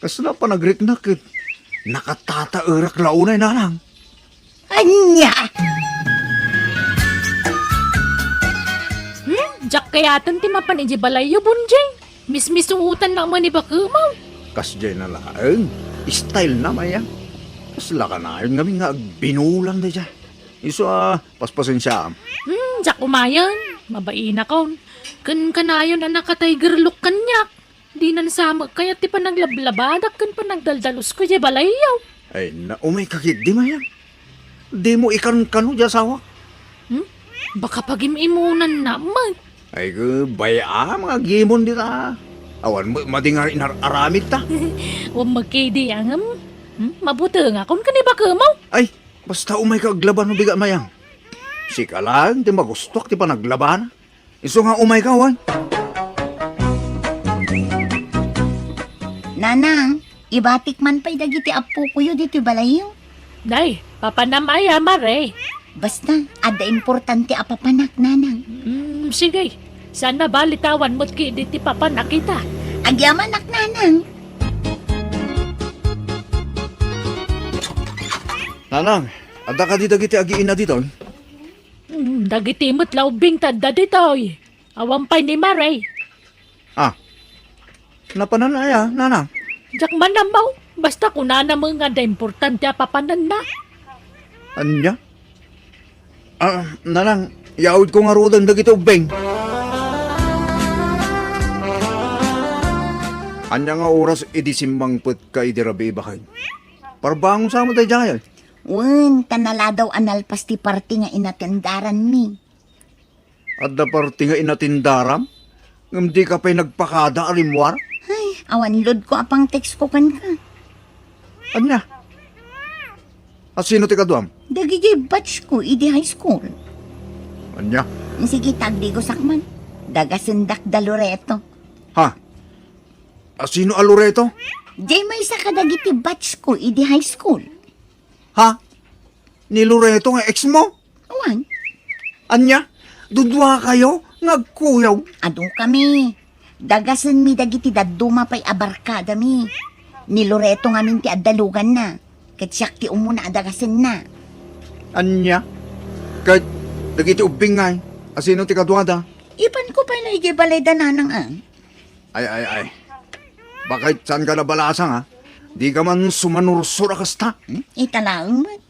Kasla panagriknak ket nakatataerak la unay, nanang. Ania? Hmm, diak kayaten ti mapan idiay balayyo, Bonjing. Mismisuotan la man ni bakemaw. Kasdiay na laeng. Style na, Maya. Kasla kanayon ngamin nga agbinulan daydiay. Isu a, paspasensiaam. Hmm, diak umayen. Mabainakon. Ken kanayon a nakatiger look kaniak. Dinan sa met kayat ti panaglablabadak ken panagdaldalusko idiay balayyo. Ay, na, umayka ketdi, Maya. Dimo ikankano diay asawak? Hmm? Baka pagim-imonanna met. Ay, ke, bay-am nga agimon dita. Awan met madi nga inar-aramidta. Wen met ketdi, ngem. Hmm? Mabutengakon ken ni bakemaw. Ay, basta umayka aglaba no bigat, Maya. Sika laeng ti magustuak ti panaglabana. Isu nga umayka, wen? Nanang, ibatik man pay dagiti appokoyo ditoy balayyo. Nay, papanam aya, Mare? Basta, adda importante a papanak, Nanang. Mm, sige. Saan a bali ta awan met ketdi ti papanak ita. Agyamanak, Nanang. Nanang, adda kadi dagiti agiinna ditoy? Hmm, dagiti met la ubbing ti adda ditoy. Awan pay ni Mare. Ah, napanan aya, nanang? Diak man ammo. Basta kunana met nga adda importante a papananna. Ania? Ah, nanang, yaawidko ngaruden dagiti ubbing. Ania nga oras idi simmangpetka idi rabii, baket? Parbangon sa met daydiay. Wen, ta naladaw a nalpas ti parte nga inatendaranmi. Adda parte nga inatendaram? Ngem dika pay nagpakada a rimmuar? Ay, awan loadko a pang-textko kenka. Ania? Asino ti kaduam? Dagiti batchko idi high school. Ania? Sige, tagdigosak man. Dagasendak da Loreto. Ha? Asino a Loreto? Diay maysa kadagiti batchko idi high school. Ha? Ni Loreto nga ex mo? Awan. Ania? Duduakayo nga agkuyog? Adu kami. Dagasenmi dagiti dadduma pay a barkadami. Ni Loreto ngamin ti adda luganna. Ket siak ti umuna a dagasenna. Ania? Ket dagiti ubbing ngay, asino ti kaduada? Ipanko pay la idiay balayda, nanang, a. Ay, ay, ay. Baket saanka nabalasang, a? Dika man sumanursor a kasta? Hmm? Ita laeng met.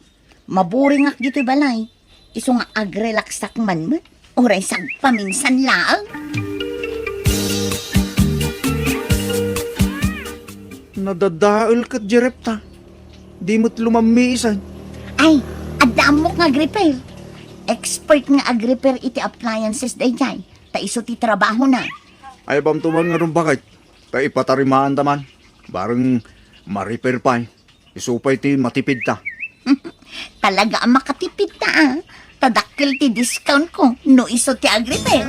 Maburingak ditoy balay. Isu nga agrelaxak man met. Uray sagpaminsan laeng. Nadadael ket di repta. Di met lumammiisan. Ay, adda ammok nga agrepair. Expert nga agrepair iti appliances daydiay. Ta isu ti trabahona. Ay, bamtuman nga rumbakit. Ta ipatarimaanta man. Bareng ma-repair pay. Isu pay ti matipidta. Talaga a makatipidta, a. Ta dakkel ti discount ko no isu ti agrepair.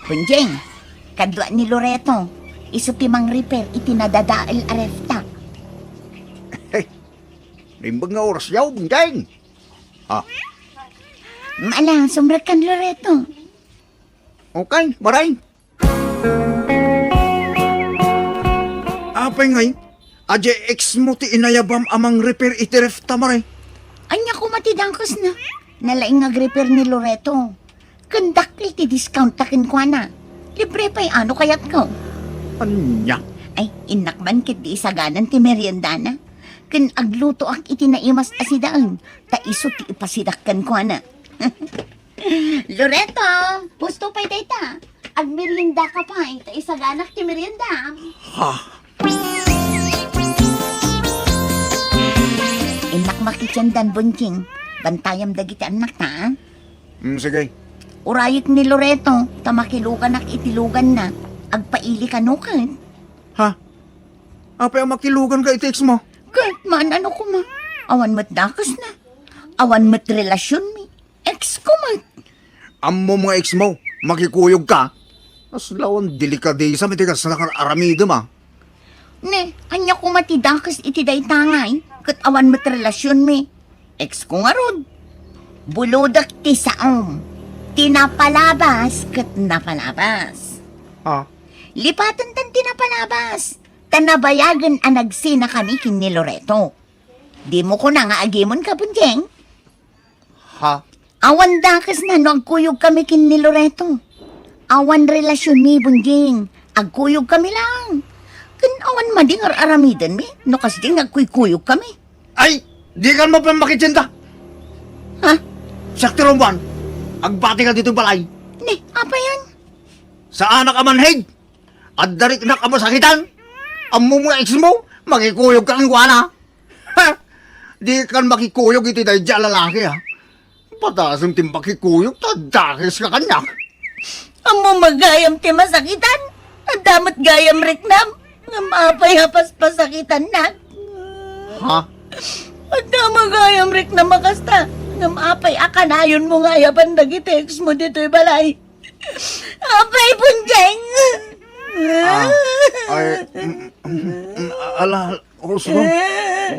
Bonjing, kadua ni Loreto, isu ti mang-repair iti nadadael a refta. Hey, naimbag nga oras yaw, Bonjing. Ah. Ala, sumrekkan, Loreto. Okay, maray. Apay ngay, Adiay ex mo ti inayabam a mangrepair iti ref ta, Mare? Ania koma ti dakesna? Nalaing nga agrepair ni Loreto. Ken dakkel ti discount ta kenkuana. Libre pay, ano kayatko? Ania? Ay, innak man ket di isaganan ti meriendana. Ken aglutoak iti naimas a sidaen, ta isu ti ipasidak kenkuana. Loreto, pusto pay dayta. Agmeriendaka pay, ta isaganak ti merienda. Ha? Innak makitiendan, Bonjing. Bantayam dagiti annakta, a? Mm, sige. Urayek ni Loreto, ta makiluganak iti luganna. Agpaili kano ket. Ha? Apay a makiluganka iti ex mo? Ket maan, ano koma? Awan met dakesna. Awan met relasionmi. Ex ko met. Ammom nga ex mo, makikuyogka. Kasla awan delikadesam iti kasla nga aramidem, a. Ne, ania koma ti dakes iti dayta ngay, ket awan met relasionmi. Ex ko ngarud. Bulodek ti saom. Ti napalabas ket napalabas. Ha? Lipaten ti napalabas. Ta nabayagen a nagsinakami ken ni Loreto. Dimo kuna nga agimonka, Bonjing? Ha? Awan dakesna no agkuyogkami ken ni Loreto. Awan relasionmi, Bonjing. Agkuyogkami laeng. Ken awan madi nga ar-aramidenmi no kasdi nga agkuykuyogkami. Ay, dikan met pay makitienda. Ha? Siak ti rummuar. Agbatika ditoy balay. Ne, apay a? Saanak a manhid. Adda riknak a masakitan. Ammom nga ex mo, makikuyogka kenkuana. Ha? Dikan makikuyog iti daydiay a lalaki, a. Patasem ti makikuyog ta dakeska kaniak. Ammom gayam ti masakitan. Adda met gayam riknam. Ngem apay a paspasakitannak? Ha? Adda met gayam riknam a kasta. Ngem apay a kanayonmo nga ayaban dagiti ex mo ditoy balay? Apay, Bonjing! Ah, ay, mm, mm, mm, ala, Rosro,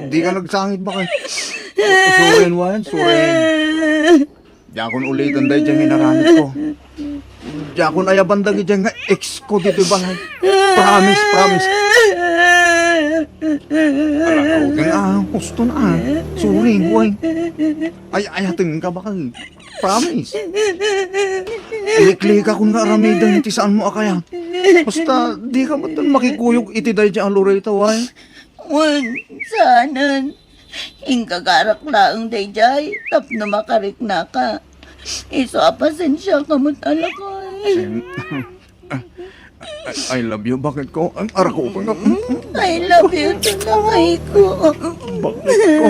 dika nagsangit ba kay? Suren, Wan, suren. Diakon uliten daydiay nga inaramidko. Diakon ayaban dagiti nga ex ko ditoy balay. Promise, promise. Ala, okay, ah, husto na, ah. Sorry, Wan. Ay, ayatenka ba kay? Promise. Liklikakon nga aramiden ti saanmo a kayat. Basta, dika met makikuyog iti daydiay a Loreto, ay? Wen, saanen. Ingagarak laeng daydiay tapno makariknaka. Isu a pasensiaka met a lakay. Em, I, I love you, bakit ko? Ang arako ko nga. I love you, tunangay ko. Bakit ko?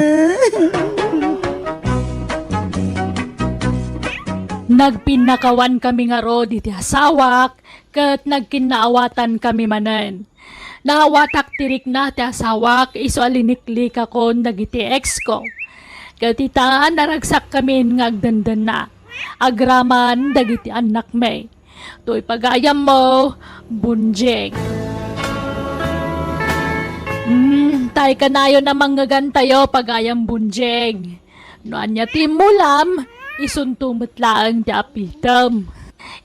Nagpinnakawan kami ngarud iti asawak, ket nagkinnaawatan kami manen. Naawatak ti rikna ti asawak isu a liniklikakon dagiti ex ko. Ket ita, naragsak kamin nga agdendenna. Agraman dagiti annakmi. Toy pagayammo, Bonjing. Mm, tay kanayon a mangngegantayo, pagayam Bonjing. No ania ti immulam, isunto met laeng ti apitem.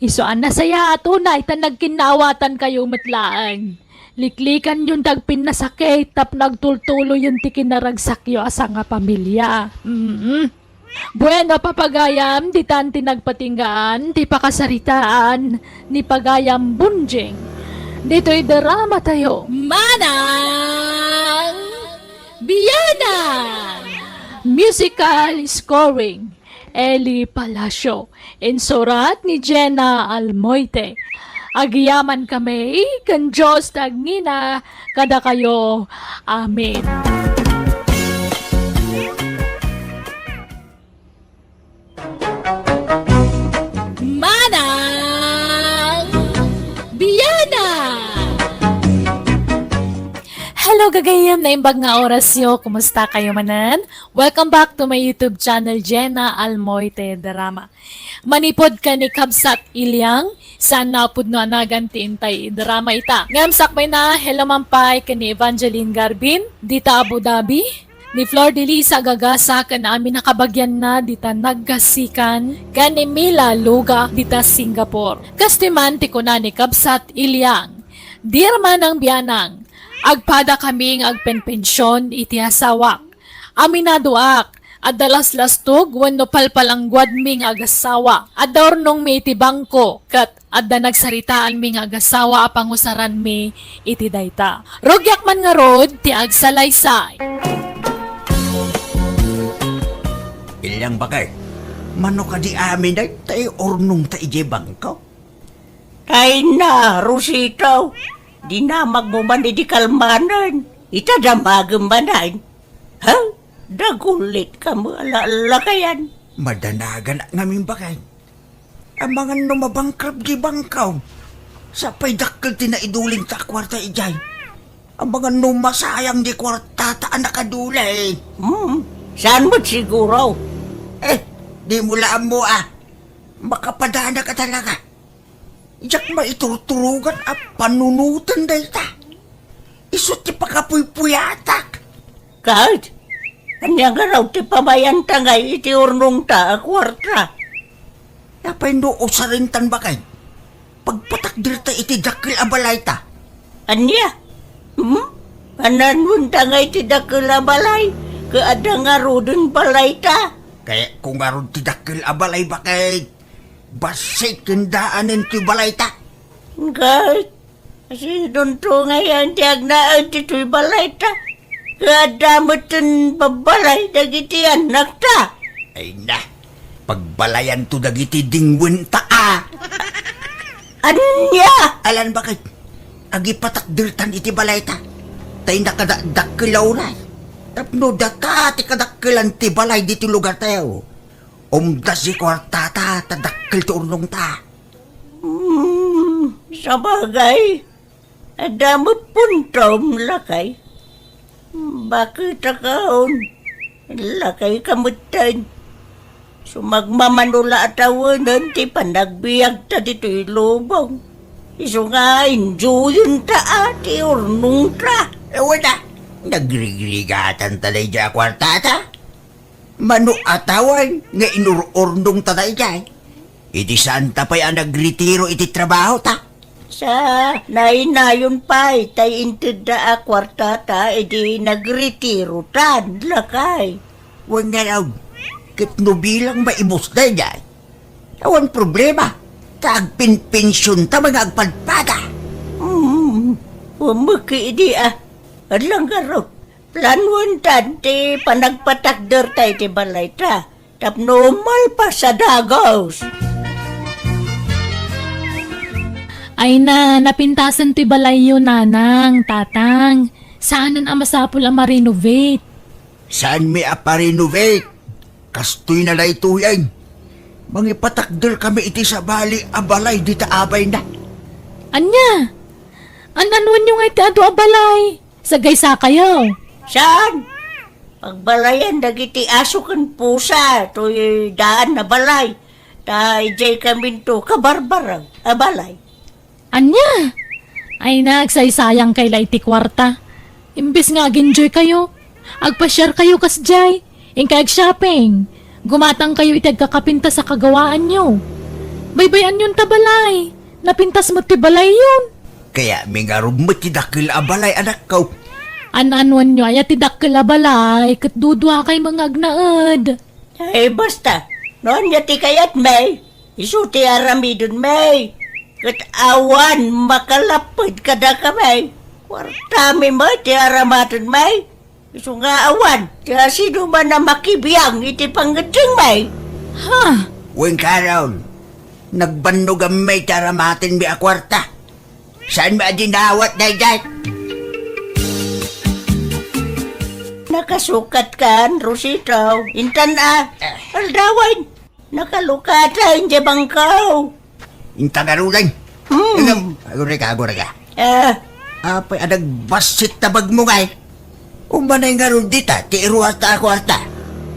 Isu a nasayaat unay ta nagkinnaawatankayo met laeng. Liklikanyon ti agpinnasakit tapno agtultuloyen ti kinaragsakyo a sangapamilia. Mm. Bueno, papagayam, ditan ti nagpatinggaan ti pakasaritaan ni pagayam Bonjing ditoy dramatayo. Manang Bianang! Musical scoring, Eli Palacio. Insurat ni Jenna Almoite. Agyamankami ken Dios ti agngina kadakayo. Amen. Manang Bianang! Hello, gagayem, naimbag nga orasyo. Kumusta kayo manen? Welcome back to my YouTube channel, Jenna Almoite Drama. Manipud ken ni Kabsat Iliang, saan nga pudno a nagan ti intay idrama ita. Ngem sakbayna, hello man pay ken ni Evangeline Garbin, dita Abu Dhabi, ni Flor de Lisa Gagasa ken amin a kabagianna dita Naggasikan, ken ni Mila Luga dita Singapore. Kastoy man ti kuna ni Kabsat Iliang, Dear Manang Bianang, Agpadakami nga agpenpension iti asawak. Aminadoak, adda laslastog wenno palpalangguadmi nga agasawa. Adda urnongmi iti bangko, ket adda nagsaritaanmi nga agasawa a pangusaranmi iti dayta. Rugiak man ngarud ti agsalaysay. Ilyang bakay, mano kadi amin ay tay urnong ta idiay bangko? Ay na, Rosita, dinamagmo man idi kalmanen, ita damagem manen. Ha? Dagulit ka mo, ala-, lakayan. Madanagan ngamin bakay. Amangan no mabankrupt di bangko. Sapay dakkel ti naiduling ta a kuarta idiay. Amangan no masayang di kuarta ta a nakaduli. Hmm, saan met siguro? Eh, di mo la ammo a. Makapadana ka talaga. Diak maiturturogan a panunoten dayta. Isu ti pakapuypuyatak. Ket, ania ngarud ti pamayanta ngay iti urnongta a kuarta? Apay no usarintan bakay? Pagpatakderta iti dakkel a balayta. Ania? Hmm? Ananuenta ngay ti dakkel a balay? Ket adda ngaruden balayta? Kayatko ngarud ti dakkel a balay bakay. Bassit ken daanen ti balayta. Ngay, sidonto ngay ti agnaed ditoy balayta. Ket adda metten babbalay dagiti annakta. Ay na, pagbalayanto dagiti dingwenta a. Ania? Alan bakit? Agipatakdertan iti balayta. Tay nakadakdakkel a uray. Tapno data ti kadakkelan ti balay ditoy lugartayo. Umdas ti kuartata, ta dakkel ti urnongta. Hmm, sabagay, adda met puntom, lakay. Bakit akaon? Lakay ka metten. Sumagmamano la a tawenen ti panagbiagta ditoy lubong. Isu nga enjoyenta a ti urnongta. Awan a, nagrigrigatanta daydiay a kuartata. Mano a tawen nga inur-urnongta daydiay, idi saanta pay a nagretiro iti trabahota? Sa nainayon pay tay intedda a kuartata idi nagretirotan, lakay. Wen ngarud, ket no bilang maibus daydiay, awan problema, ta agpinpensionta nga agpadpada. Hmm, umeki idi a. Adlang ngarud, planuentan ti panagpatakderta iti balayta tapno malpas a dagus. Ay na, napintasen ti balayyo, nanang, tatang. Saanen a masapul a ma-renovate. Saanmi a pa-renovate? Kastoy na daytoyen. Mangipatakderkami iti sabali a balay dita abayna. Ania? An-anuenyo nga iti adu a balay? Sagaysakayo. Saan? Pagbalayan dagiti aso ken pusa, toy daan a balay. Ta idiay kaminto kabarbarag a balay. Ania? Ay, nagsaysayangkay la iti kuarta. Imbes nga ag-enjoy kayo, agpasiar kayo kasdiay, inkay ag-shopping, gumatang kayo iti agkakapintas a kagawaanyo. Baybay-anyo ta balay, napintas met ti balayyon. Kayatmi ngarud met ti dakkel a balay, anakko. An-anuanyo aya ti dakkel a balay, ket duduakay nga agnaed. Ay, basta, no ania ti kayatmi, isu ti aramidenmi. Ket awan makalapped kadakami. Kuartami met ti aramatenmi. Isu nga awan ti asinoman a makibiang iti pangngeddengmi. Ha? Wen, Carol, nagbannoganmi ti aramatenmi a kuarta. Saanmi a dinawat daydiay? Nakasukatkan, Rosita. Intan a. Eh. Aldawen. Nakalukatan diay bangko. Intan ngaruden. Hmm. Ikaw, agurayka, agurayka. Eh. Apay a nagbassit ta bagmo ngay? Umanay ngarud dita ti iruarta a kuarta.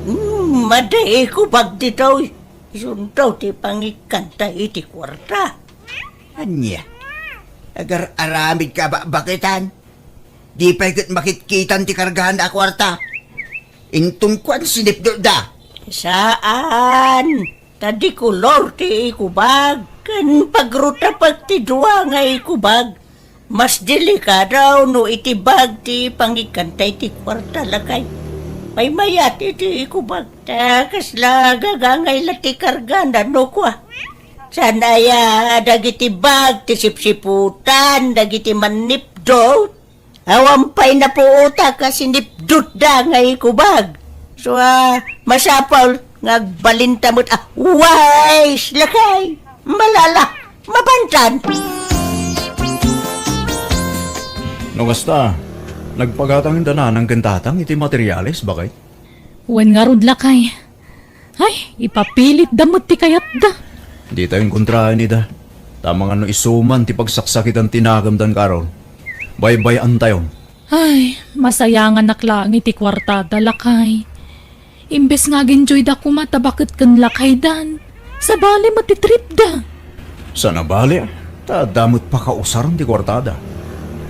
Hmm, madi ikubag ditoy. Isunto ti pangikkanta iti kuarta. Ania? Agar-aramid ka bakbakitan? Di pay ket makitkitan ti kargaanna a kuarta. Inton kuan sinipdutda. Saan? Ta di kolor ti ikubag, ken pagrutapek ti dua nga ikubag. Mas delikado no iti bag ti pangikkanta iti kuarta, lakay. Maymayat iti ikubag. Ta kasla gagangay la ti kargana no kua. Saan aya dagiti bag ti sipsiputan dagiti mannipdut? Awan pay napuotak a sinipdutda nga ikubag. So, ah, masapul nga agbalinta met a wise, lakay. Malala, mapantan. No kasta, nagpagatang inda nanang ken tatang iti materiales, bakay? Wen ngarud, lakay. Ay, ipapilitda met ti kayatda. Ditayon kontraen ida. Ta amangan no isu man ti pagsaksakitan ti nakemdan karon. Baybay-antayon. Ay, masayanganak laeng iti kuartada, lakay. Imbes nga agenjoyda koma ta baket ken lakaydan, sabali met ti tripda. Saan a bali, ta adda met pakausaren ti kuartada.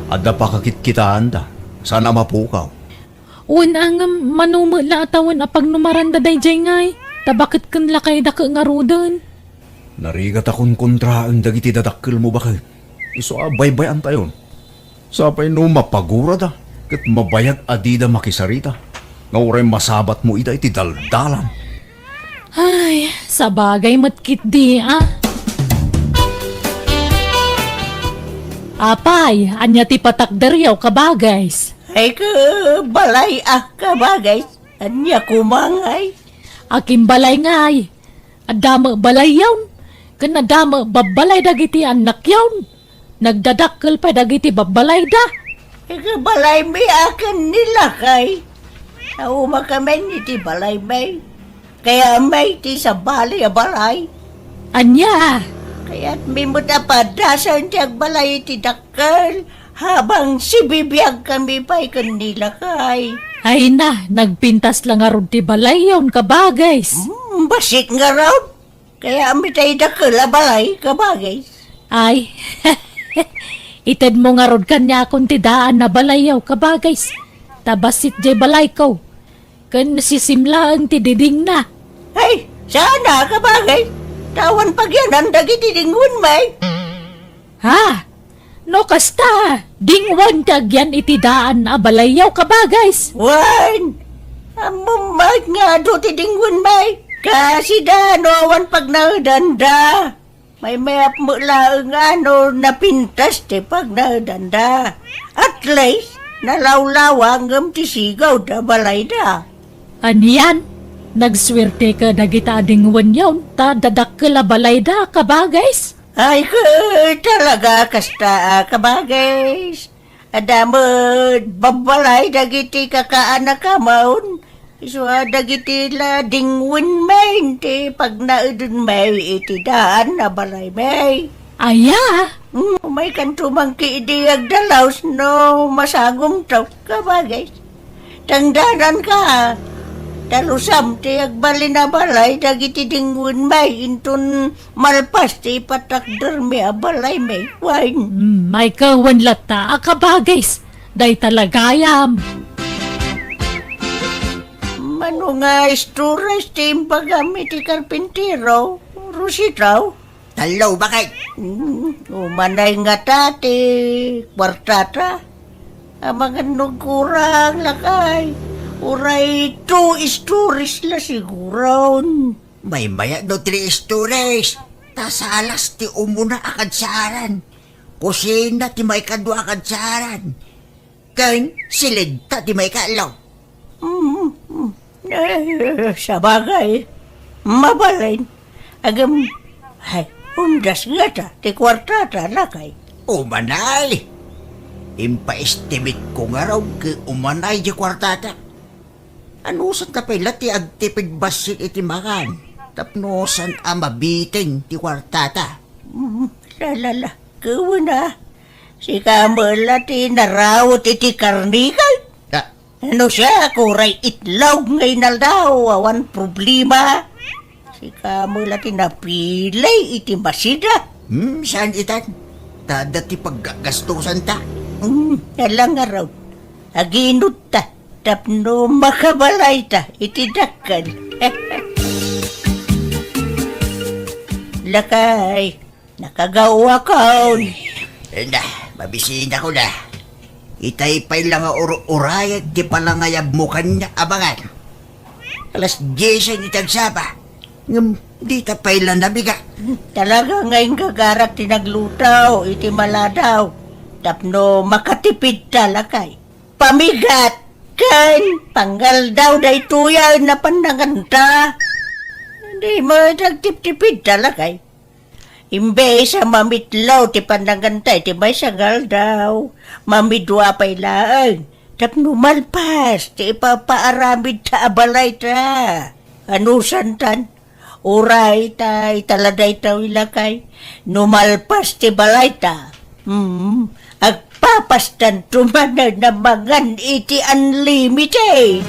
Adda pakakitkitaanda. Saan a mapukaw. Wen a ngem mano met la a tawen a pagnumaranda daydiay ngay, ta baket ken lakayda ket ngaruden. Narigat a konkontraen dagiti dadakkelmo, baket. Isu a baybay-antayon. Sapay no mapagurada ket mabayag a dida makisarita, nga uray masabatmo ida iti daldalan. Ay, sabagay met ketdi, a. Apay, ania ti patakderyo, kabagays? Ay, ka balay a, kabagays. Ania koma ngay? Akin balay ngay. Adda met balayyon, ken adda met babbalay dagiti annakyon. Nagdadakkel pay dagiti babbalayda. Iti balaymi a ken ni lakay. Aumakamin iti balaymi. Kayatmi ti sabali a balay. Ania? Kayatmi met a padasen ti agbalay iti dakkel habang sibibiagkami pay ken ni lakay. Ay na, nagpintas la ngarud ti balayyon, kabagays. Hmm, bassit ngarud. Kayatmi tay dakkel a balay, kabagays. Ay, itedmo ngarud kaniakon ti daan a balayyo, kabagays. Ta bassit jay balayko. Ken sisim laeng ti didingna. Ay, saan a, kabagays. Ta awan pagyanan dagiti dingwenmi. Ha? No kasta, dingwen ti agyan iti daan a balayyo, kabagays. Wen, ammom met nga adu ti dingwenmi. Kasida no awan pagnaedanda. Maymayat met laeng a no napintas ti pagnaedanda. At least, nalawlawa ngem ti sigawda balayda. Anian, nagsuerteka dagita a dingwenyon ta dadakkel a balayda, kabagays. Ay, ke, talaga, kasta a kabagays. Adda met babbalay dagiti kakaanakamon. Isu a dagiti la dingwenmi ti pagnaedenmi iti daan a balaymi. Aya? Mm, maykanto mangkidi agdalaus no masagumto, kabagays. Tangdananka, dalusam ti agbalin a balay dagiti dingwenmi inton malpas ti ipatakdermi a balaymi. Wen. Mm, maykawen latta a kabagays, dayta la gayam. Mano nga istores ti imbagam iti karpintero, Rosita? Tallo, bakit? Mm, umanay ngata ti kuartata. Amangan no kurang, lakay. Uray two stories la siguron. Maymayat no three stories. Ta salas ti umuna a kadsaaran. Kusina ti maikadua a kadsaaran. Ken silidta ti maikatlo. Mm, mm. Eh, sabagay. Mabalin. Agem, ay, umdas ngata ti kuartata, lakay. Umanay. Impaestimate ko ngarud ket umanay ti kuartata. Anusanta pay la ti agtipid bassit iti makan tapno saan a mabitin ti kuartata? Mm, salala, kawen a. Sika met la ti narawet iti karnikan. Ah. No siak, uray itlog nga inaldaw, awan problema. Sika met la ti napili iti masida. Hmm, saan itan? Ta adda ti paggasgastusanta. Hmm, ala ngarud. Aginutta tapno makabalayta iti dakkel. Lakay, nakagawakon. Ina, Bisinako na. Itay pay la nga ur-urayag ti palangayabmo kaniak, Baket. Alas dies iti agsapa. Ngem dita pay la nabigat. Talaga nga inggagarak ti nagluto iti maladaw tapno makatipidta, lakay. Pamigat ken pangaldaw daytoy a pannanganta. Dimo nagtiptipidta, lakay. Imbes a mamitlaw ti pannanganta iti maysa nga aldaw, mamidua pay laeng tapno malpas ti ipapaaramidta a balayta. Anusantan, uray ta ita la daytoy, lakay, no malpas ti balayta, hmm, agpapastanto manen a mangan iti unlimited.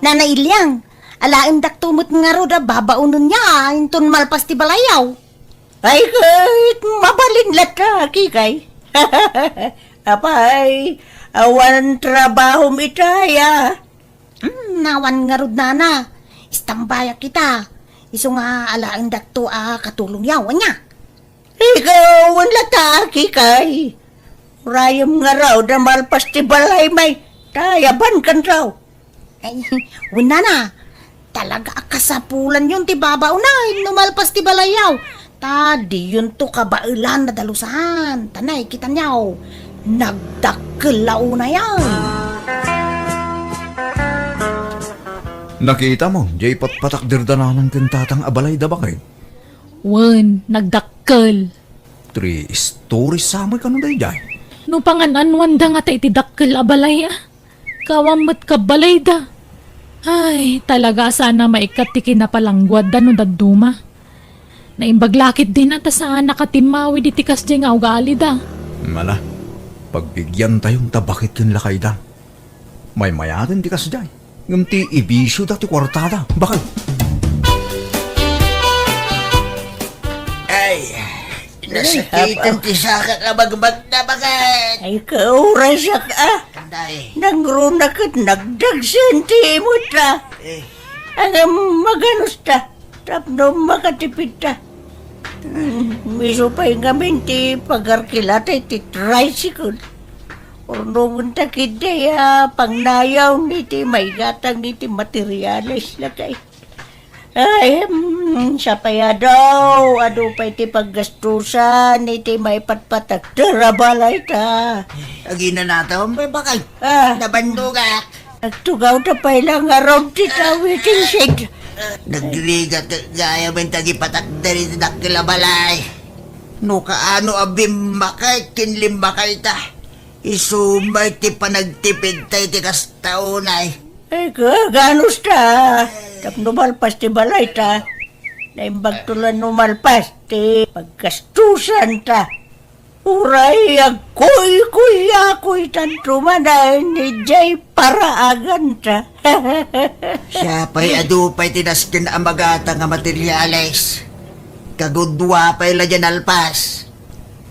Nana Iliang, alaendakto met ngarud a babaonenyo inton malpas ti balayyo. Ay, ket mabalin latta, Kikay. Apay, awan trabahom itay a? Hmm, awan ngarud, nana. Istambayak ita. Isu nga alaendakto a katulongyo, ania? Ikaw, wen latta, Kikay. Urayem ngarud a malpas ti balaymi, ta ayabankanto. Ay, wen, nana, talaga a kasapulanyon ti babaonen no malpas ti balayyo. Ta diyonto kabaelan a dalusan. Ta nay, kitanyo, nagdakkel la unayen. Nakitamo, diay patpatakderda nanan ken tatang a balayda, Baket? Wen, nagdakkel. Three stories sa met kano daydiay? No pangan-anwanda ngata iti dakkel a balay, a? Kaawan met kabalayda. Ay, talaga a saan a maikkat ti kinapalangguadda no dadduma. Naimbag la ketdin a ta saan a katimmawid iti kasdiay nga ugalida. Mala, pagbigiantayon ta Baket ken lakayda. Maymayaten ti kasdiay, ngem ti ibisioda ti kuartada, Baket. Ay, nasakiten ti sakak a magmagna, Baket. Ay, kaurasak, a. Anday. Nangruna ket nagdagsen ti imutta. Eh. Ngem maganusta. Tapno makatipidta. Hmm, isu pay ngamin ti pagarkilata iti tricycle. Urnongenta ketdi a pangnayaw iti maigatang iti materiales, lakay. Ay, hmm, sapay adu, adu pay ti paggastusan iti maipatpatakder a balayta. Aginanatom, Baket. Ah. Nabannogak. Agtugawta pay la ngarud ti tawiting sed. Nagrigat gayam iti agipatakder iti dakkel a balay. No kaano a bimmakay ken limmakayta, isu met ti panagtipidta iti kasta unay. Ay, kaganusta? Tapno malpas ti balayta, naimbagto la no malpas ti paggastusanta. Uray agkuykuyakuytanto manen idiay paraaganta. Siapay adu pay ti nasken a magatang a materiales. Kagudua pay la diay nalpas.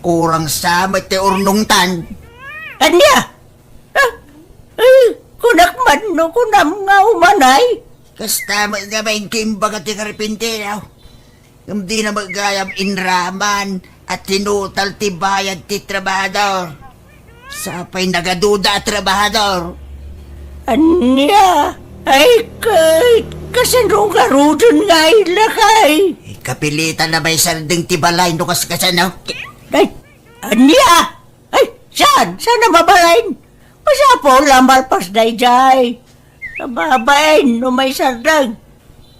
Kurang sa met ti urnongtan. Ania? Ah, eh, kunak man no kunam nga umanay? Kasta met nga maingga imbaga ti karpintero. Ngem dina met gayam inraman a tinutal ti bayad ti trabahador. Sapay nagaduda a trabahador. Ania? Ay, ket kasano ngaruden nga ay lakay? Kapilitan a maisardeng ti balay no kas kasano. Ay, ania? Ay, saan? Saan a mabalin? Masapul a malpas daydiay. Kababain no maisardeng.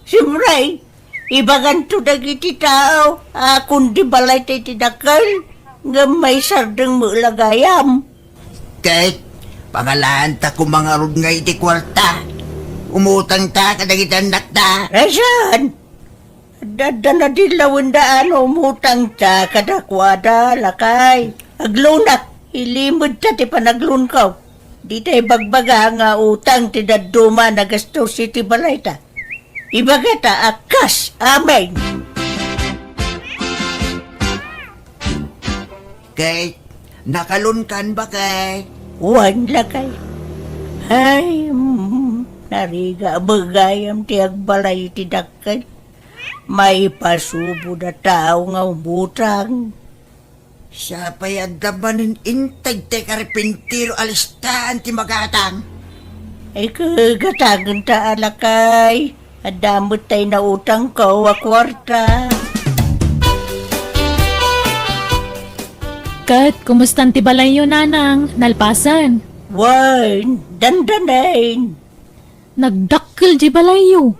Siempre, ibaganto dagiti tao a kundi balayta iti dakkel, ngem maisardeng met la gayam. Ket, pangalaanta koma ngarud nga iti kuarta. Umutangta kadagiti annakta. Ay, saan? Adda, adda nadillawenda a no umutangta kadakuada, lakay. Aglunak, ilimedta ti panaglunko. Dita ibagbaga nga utang ti dadduma a nagastos iti balayta. Ibagata a kas amin. Kay, nakalunkan ba kay? Wan, lakay. Ay, mm, narigat gayam ti agbalay iti dakkel. Maipasubo da tao nga umutang. Siya pay adda manen integ ti karpintero a listaan ti magatang. Ay, kagatangen ta a lakay. Adda met tay nautangko a kuarta. Ket, kumustan ti balayyo, Nanang? Nalpasen? Wen, dandanaen. Nagdakkel di balayyo.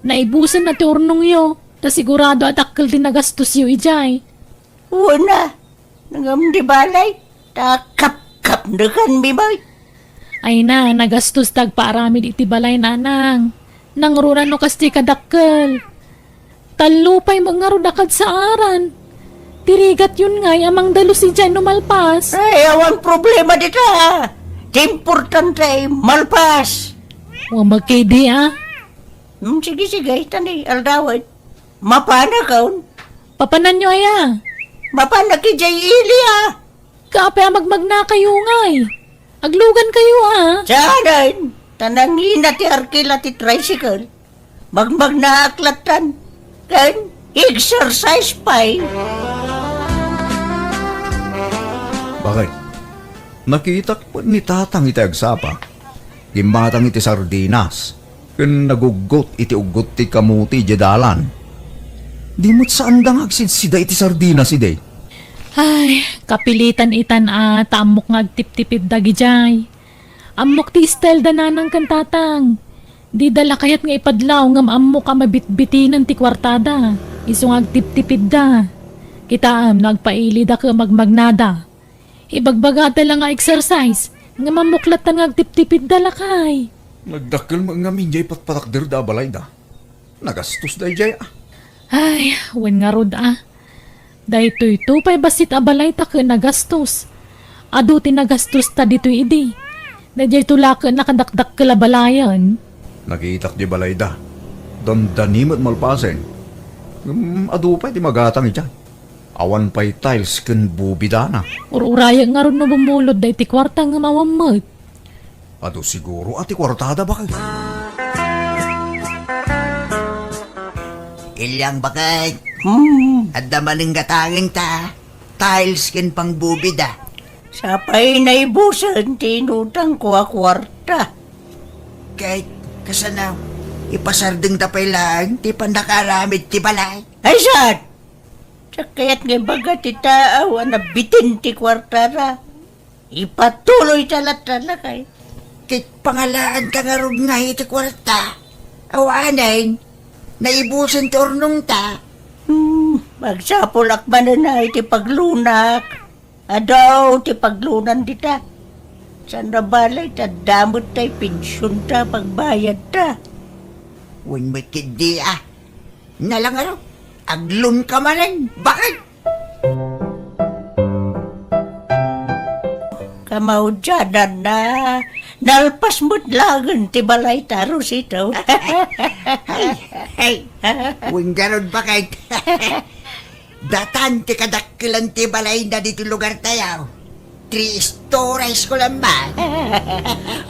Naibusen na ti urnongyo. Ta sigurado a dakkel ti nagastosyo idiay. Wen a, ngem di balay, ta kapkapnekanmi met. Ay na, nagastos ti agpaaramid iti balay, Nanang. Nangruna no kasta kadakkel. Tallo pay met ngarud a kadsaaran. Ti rigatyon ngay a mangdalus idiay no malpas. Ay, awan problema dita. Ti importante, malpas. Wa makidi, a. Hmm, sige, sige, tani, aldawen. Mapanakon? Papananyo aya? Mapanak idiay ili, a. Kape a magmagnakayo ngay. Aglugankayo, a. Saanen, ta nangina ti arkila ti tricycle. Magmagnaak lattan. Ken exercise pay. Bakit? Nakitak met ni Tatang iti agsapa. Gimmatang iti sardinas. Ken naguggot iti uggot ti kamuti idiay dalan. Di met saanda nga agsidsida iti sardinas idi. Ay, kapilitan itan a ta ammok nga agtiptipid dagidiay. Ammok ti style da Nanang ken Tatang. Dida la kayat nga ipadlaw ngem ammok a mabitbitinen ti kuartada. Isu nga agtiptipidda. Kitaem no agpailida ken magmagnada. Ibagbagada la nga exercise, ngem ammok lattan nga agtiptipidda lakay. Nagdakkel met ngamin diay patpatakderda a balayda. Nagastos daydiay, a. Ay, wen ngarud, a. Daytoyto pay bassit a balayta ket nagastos. Adu ti nagastosta ditoy idi. Daydiayto la ket nakadakdakkel a balayen. Nakitak diay balayda. Dandani met malpasen. Ngem adu pay ti magatang idiay. Awan pay tiles ken bubidana. Ur-urayek ngarud no bumulod daytoy kuarta ngem awan met. Adu siguro a ti kuartada, bakit? Ilyang, bakit? Hmm. Adda manen gatangenta. Tiles ken pangbubida. Sapay naibusen ti inutangko a kuarta. Ket, kasano, ipasardengta pay laeng ti pannakaaramid ti balay? Ay, saan? Sakayat nga ibaga ti taaw a nabitin ti kuartara. Ipatuloyta latta, lakay. Ket pangalaanta ngarud ngay iti kuarta. Awanen, naibusen ti urnongta. Hmm, magsapulak manen a iti paglunak. Adu ti paglunan dita. Saan a balay ta adda met tay pensionta, pagbayadta. Wen met ketdi a. Nalangaro, aglunka manen. Bakit? Kamaudiananna, nalpas met laeng ti balayta, Rosito. Ay, ay. Wen ngarud, bakit? Datan ti kadakkelan ti balayna ditoy lugartayo. Three stories ko lang ba?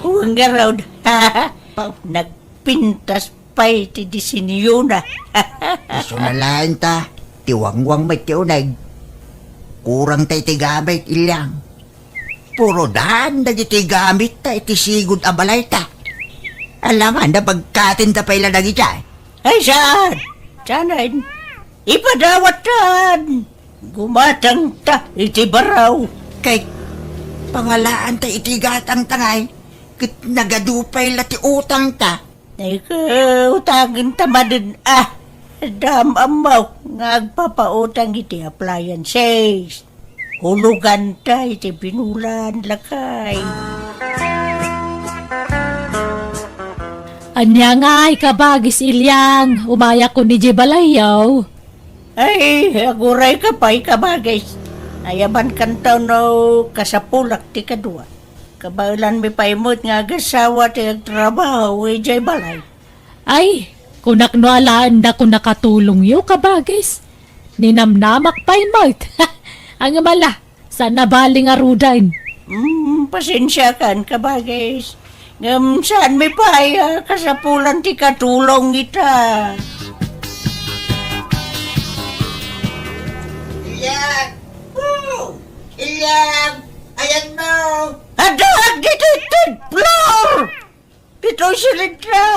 Wen ngarud. Nagpintas pay ti disenyona. Isu na laeng ta, ti wangwang met ti uneg. Kurangta iti gamit, Ilyang. Puro daan dagiti gamitta iti sigud a balayta. Alangan, nabagkaten da pay la dagidiay. Ay, saan? Saanen? Ipadawattan! Gumatangta iti baro. Kay, pangalaanta iti gatangta ngay, ket nagadu pay la ti utangta. Ay, ket utangenta manen, a. Dam ammo nga agpapautang iti appliances. Huloganta iti binulan, lakay. Ania ngay, kabagis Ilyang, umayakon idiay balayyo. Ay, agurayka pay, kabagis. Ayabankanto no kasapulak ti kadua. Kabaelanmi pay met nga agasawa ti agtrabaho idiay balay. Ay, kunak no alaennak a nakatulongyo, kabagis. Ninamnamak pay met. Ngem ala, saan a bali ngaruden. Mm, pasensiakan, kabagis. Ngem saanmi pay a kasapulan ti katulong ita. Ayan mo! Addaak ditoy third floor! Ditoy silidna!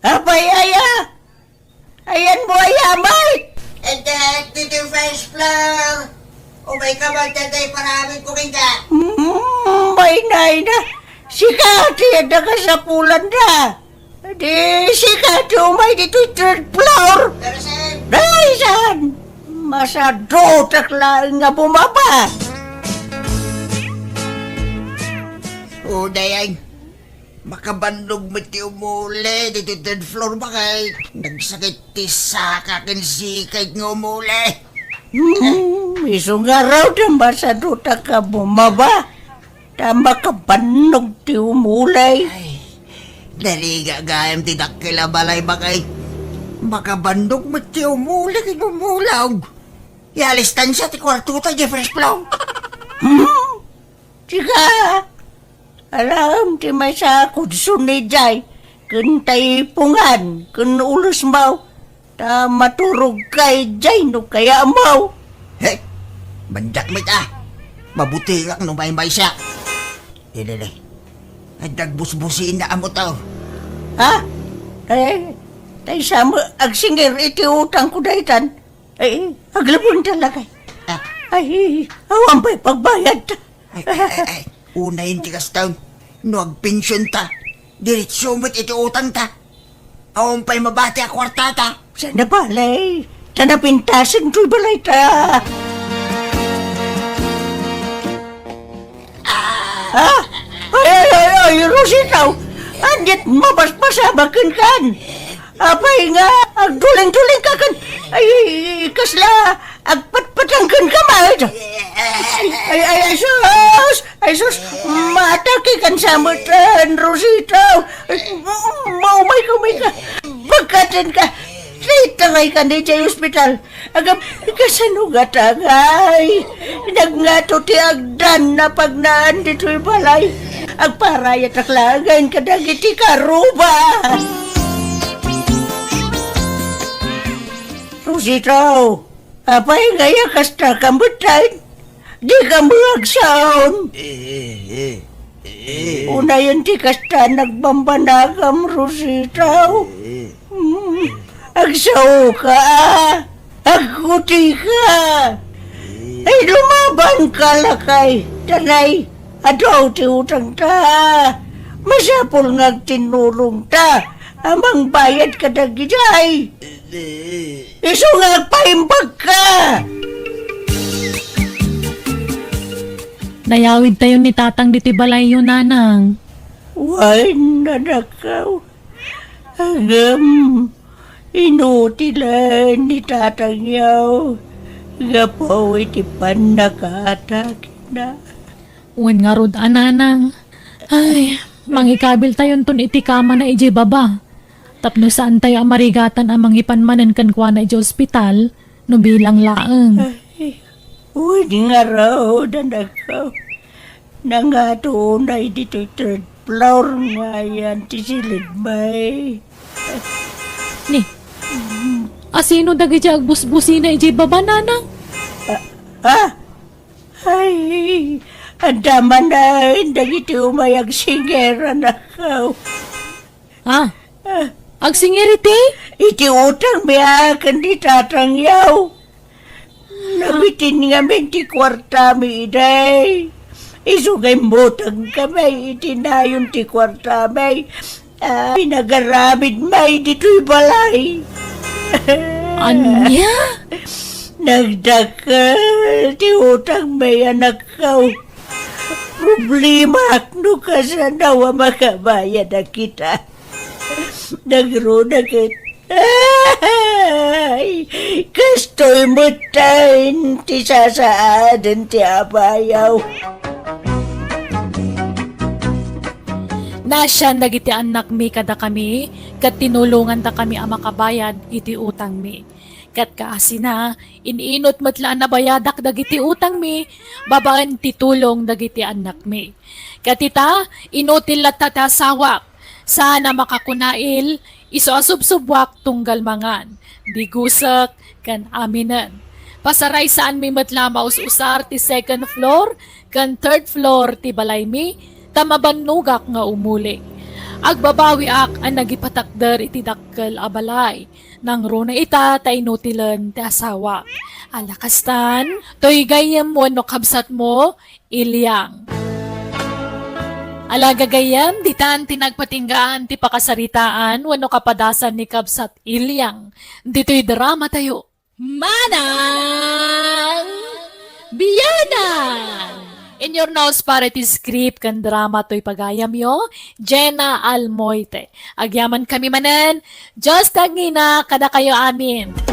Apay aya? Ayan mo aya, Mike? Addaak ditoy first floor! Umay ka man, tatay, paramid ko kenka! Mm, may nay na! Sika ti adda kasapulan da! Di sika ti umay ditoy third floor! Pero, sir, Daysan! Masadutak laeng nga bumaba! O, dayag, makabannog met ti umuli ditoy third floor, bakay nagsakit ti saka ken sikay nga umuli. Hmm, isu ngarud, masadutak nga bumaba. Ta makabannog ti umuli. Ay, narigat gayam ti dakkel a balay, bakay. Makabannog met ti umuli ken umulog. Alistan sa ti kuartota, Jeffrey Splong. Hmm? Sika, alam ti maysa a kudson idiay, ken taipungan, ken ulusmaw. Ta maturogka idiay no kayatmo. He, mandiak met a. Mabutengak no maymaysa. Dili, dili. Adda agbusbusina a motor. Ha? Eh, tay sa mo agsingir iti utangko daytan. Eh, aglabon talaga. Ah. Ay, awan pay pagbayad. Ay, ay, ay, ay. Unayen ti kastan. No agpensionta, diretso met iti utangta. Awan pay mabati a kuartata. Sana balay. Ta napintasen toy balayta. Ah! Ay, ay, ay, ay, Rosita! Andit mabasbasabak kenkan! Apay nga, agduling-duling ka ken, ay, kasla, agpatpatang kenka met. Ay, ay, ay, sus! Ay, sus! Mataki kan sa met, Rosita! Ay, maumay ka, umay ka! Pagkaten ka! Itaray ka ni jay ospital! Agam, kasano nga tagay? Nagngato ti agdan a pagnaan ditoy balay. Agparayatak laengen kadagiti karuba. Rosita, apay nga aya kasta ka met, ay? Dika met agsaon. Eh, eh, eh, eh. Unayen ti kasta nagbambanagam, Rosita. Eh. Hmm, agsaoka, agkutika. Ay, lumabanka, lakay. Tanay, adu ti utangta. Masapul nga agtinnulongta a mangbayad kadagijay. Isu nga agpaimbagka. Nayawidtayo ni Tatang ditoy balayyo, Nanang. Wen, anakko. Ngem, inutilen ni Tatangyo gapu iti pannakatakna. Wen ngarud a, Nanang. Ay, mangikabiltayonton iti kamana idiay baba. Tapno saantayo a marigatan a mangipan manen kenkuana idiay ospital no bilang laeng. Ay, wen ngarud, anakko. Nangato unay ditoy third floor nga ayan ti silidmi. Ni, asino dagiti agbusbusina idiay baba, Nanang? Ah, ah? Ay, adda manen dagiti umay agsingir, anakko. Ah, agsingir iti? Iti utangmi a ken ni Tatangyo. Nabitin ngamin ti kuartami idi. Isu nga imbutangkami iti nayon ti kuartami a pinagaramidmi ditoy balay. Ania? Nagdakkel ti utangmi, anakko. Problemaak no kasano a makabayad a kita. Nagruna ket, ay, kastoy metten ti sasaaden ti abayaw. Naasian dagiti annakmi kadakami, ket tinulongandakami a makabayad iti utangmi. Ket kaasina, in-inut met la a nabayadak dagiti utangmi babaen ti tulong dagiti annakmi. Ket ita, inutil latta ti asawak, saan a makakunail, isu a subsubbuak tunggal mangan, digusek, ken aminen. Pasaraysaanmi met la maus-usar ti second floor ken third floor ti balaymi, ta mabannogak nga umuli. Agbabawiak a nagipatakder iti dakkel a balay. Nangruna ita ta inutilen ti asawa. Ala kastan, toy gayyem wenno kabsatmo, Ilyang. Ala gagayyem, ditan ti nagpatinggaan ti pakasaritaan wenno kapadasan ni Kabsat Ilyang. Ditoy drama tayo. Manang Bianang! In your nose para ti script ken drama toy pagayamyo, Jenna Almoite. Agyaman kami manen, Dios ti agngina kadakayo amin.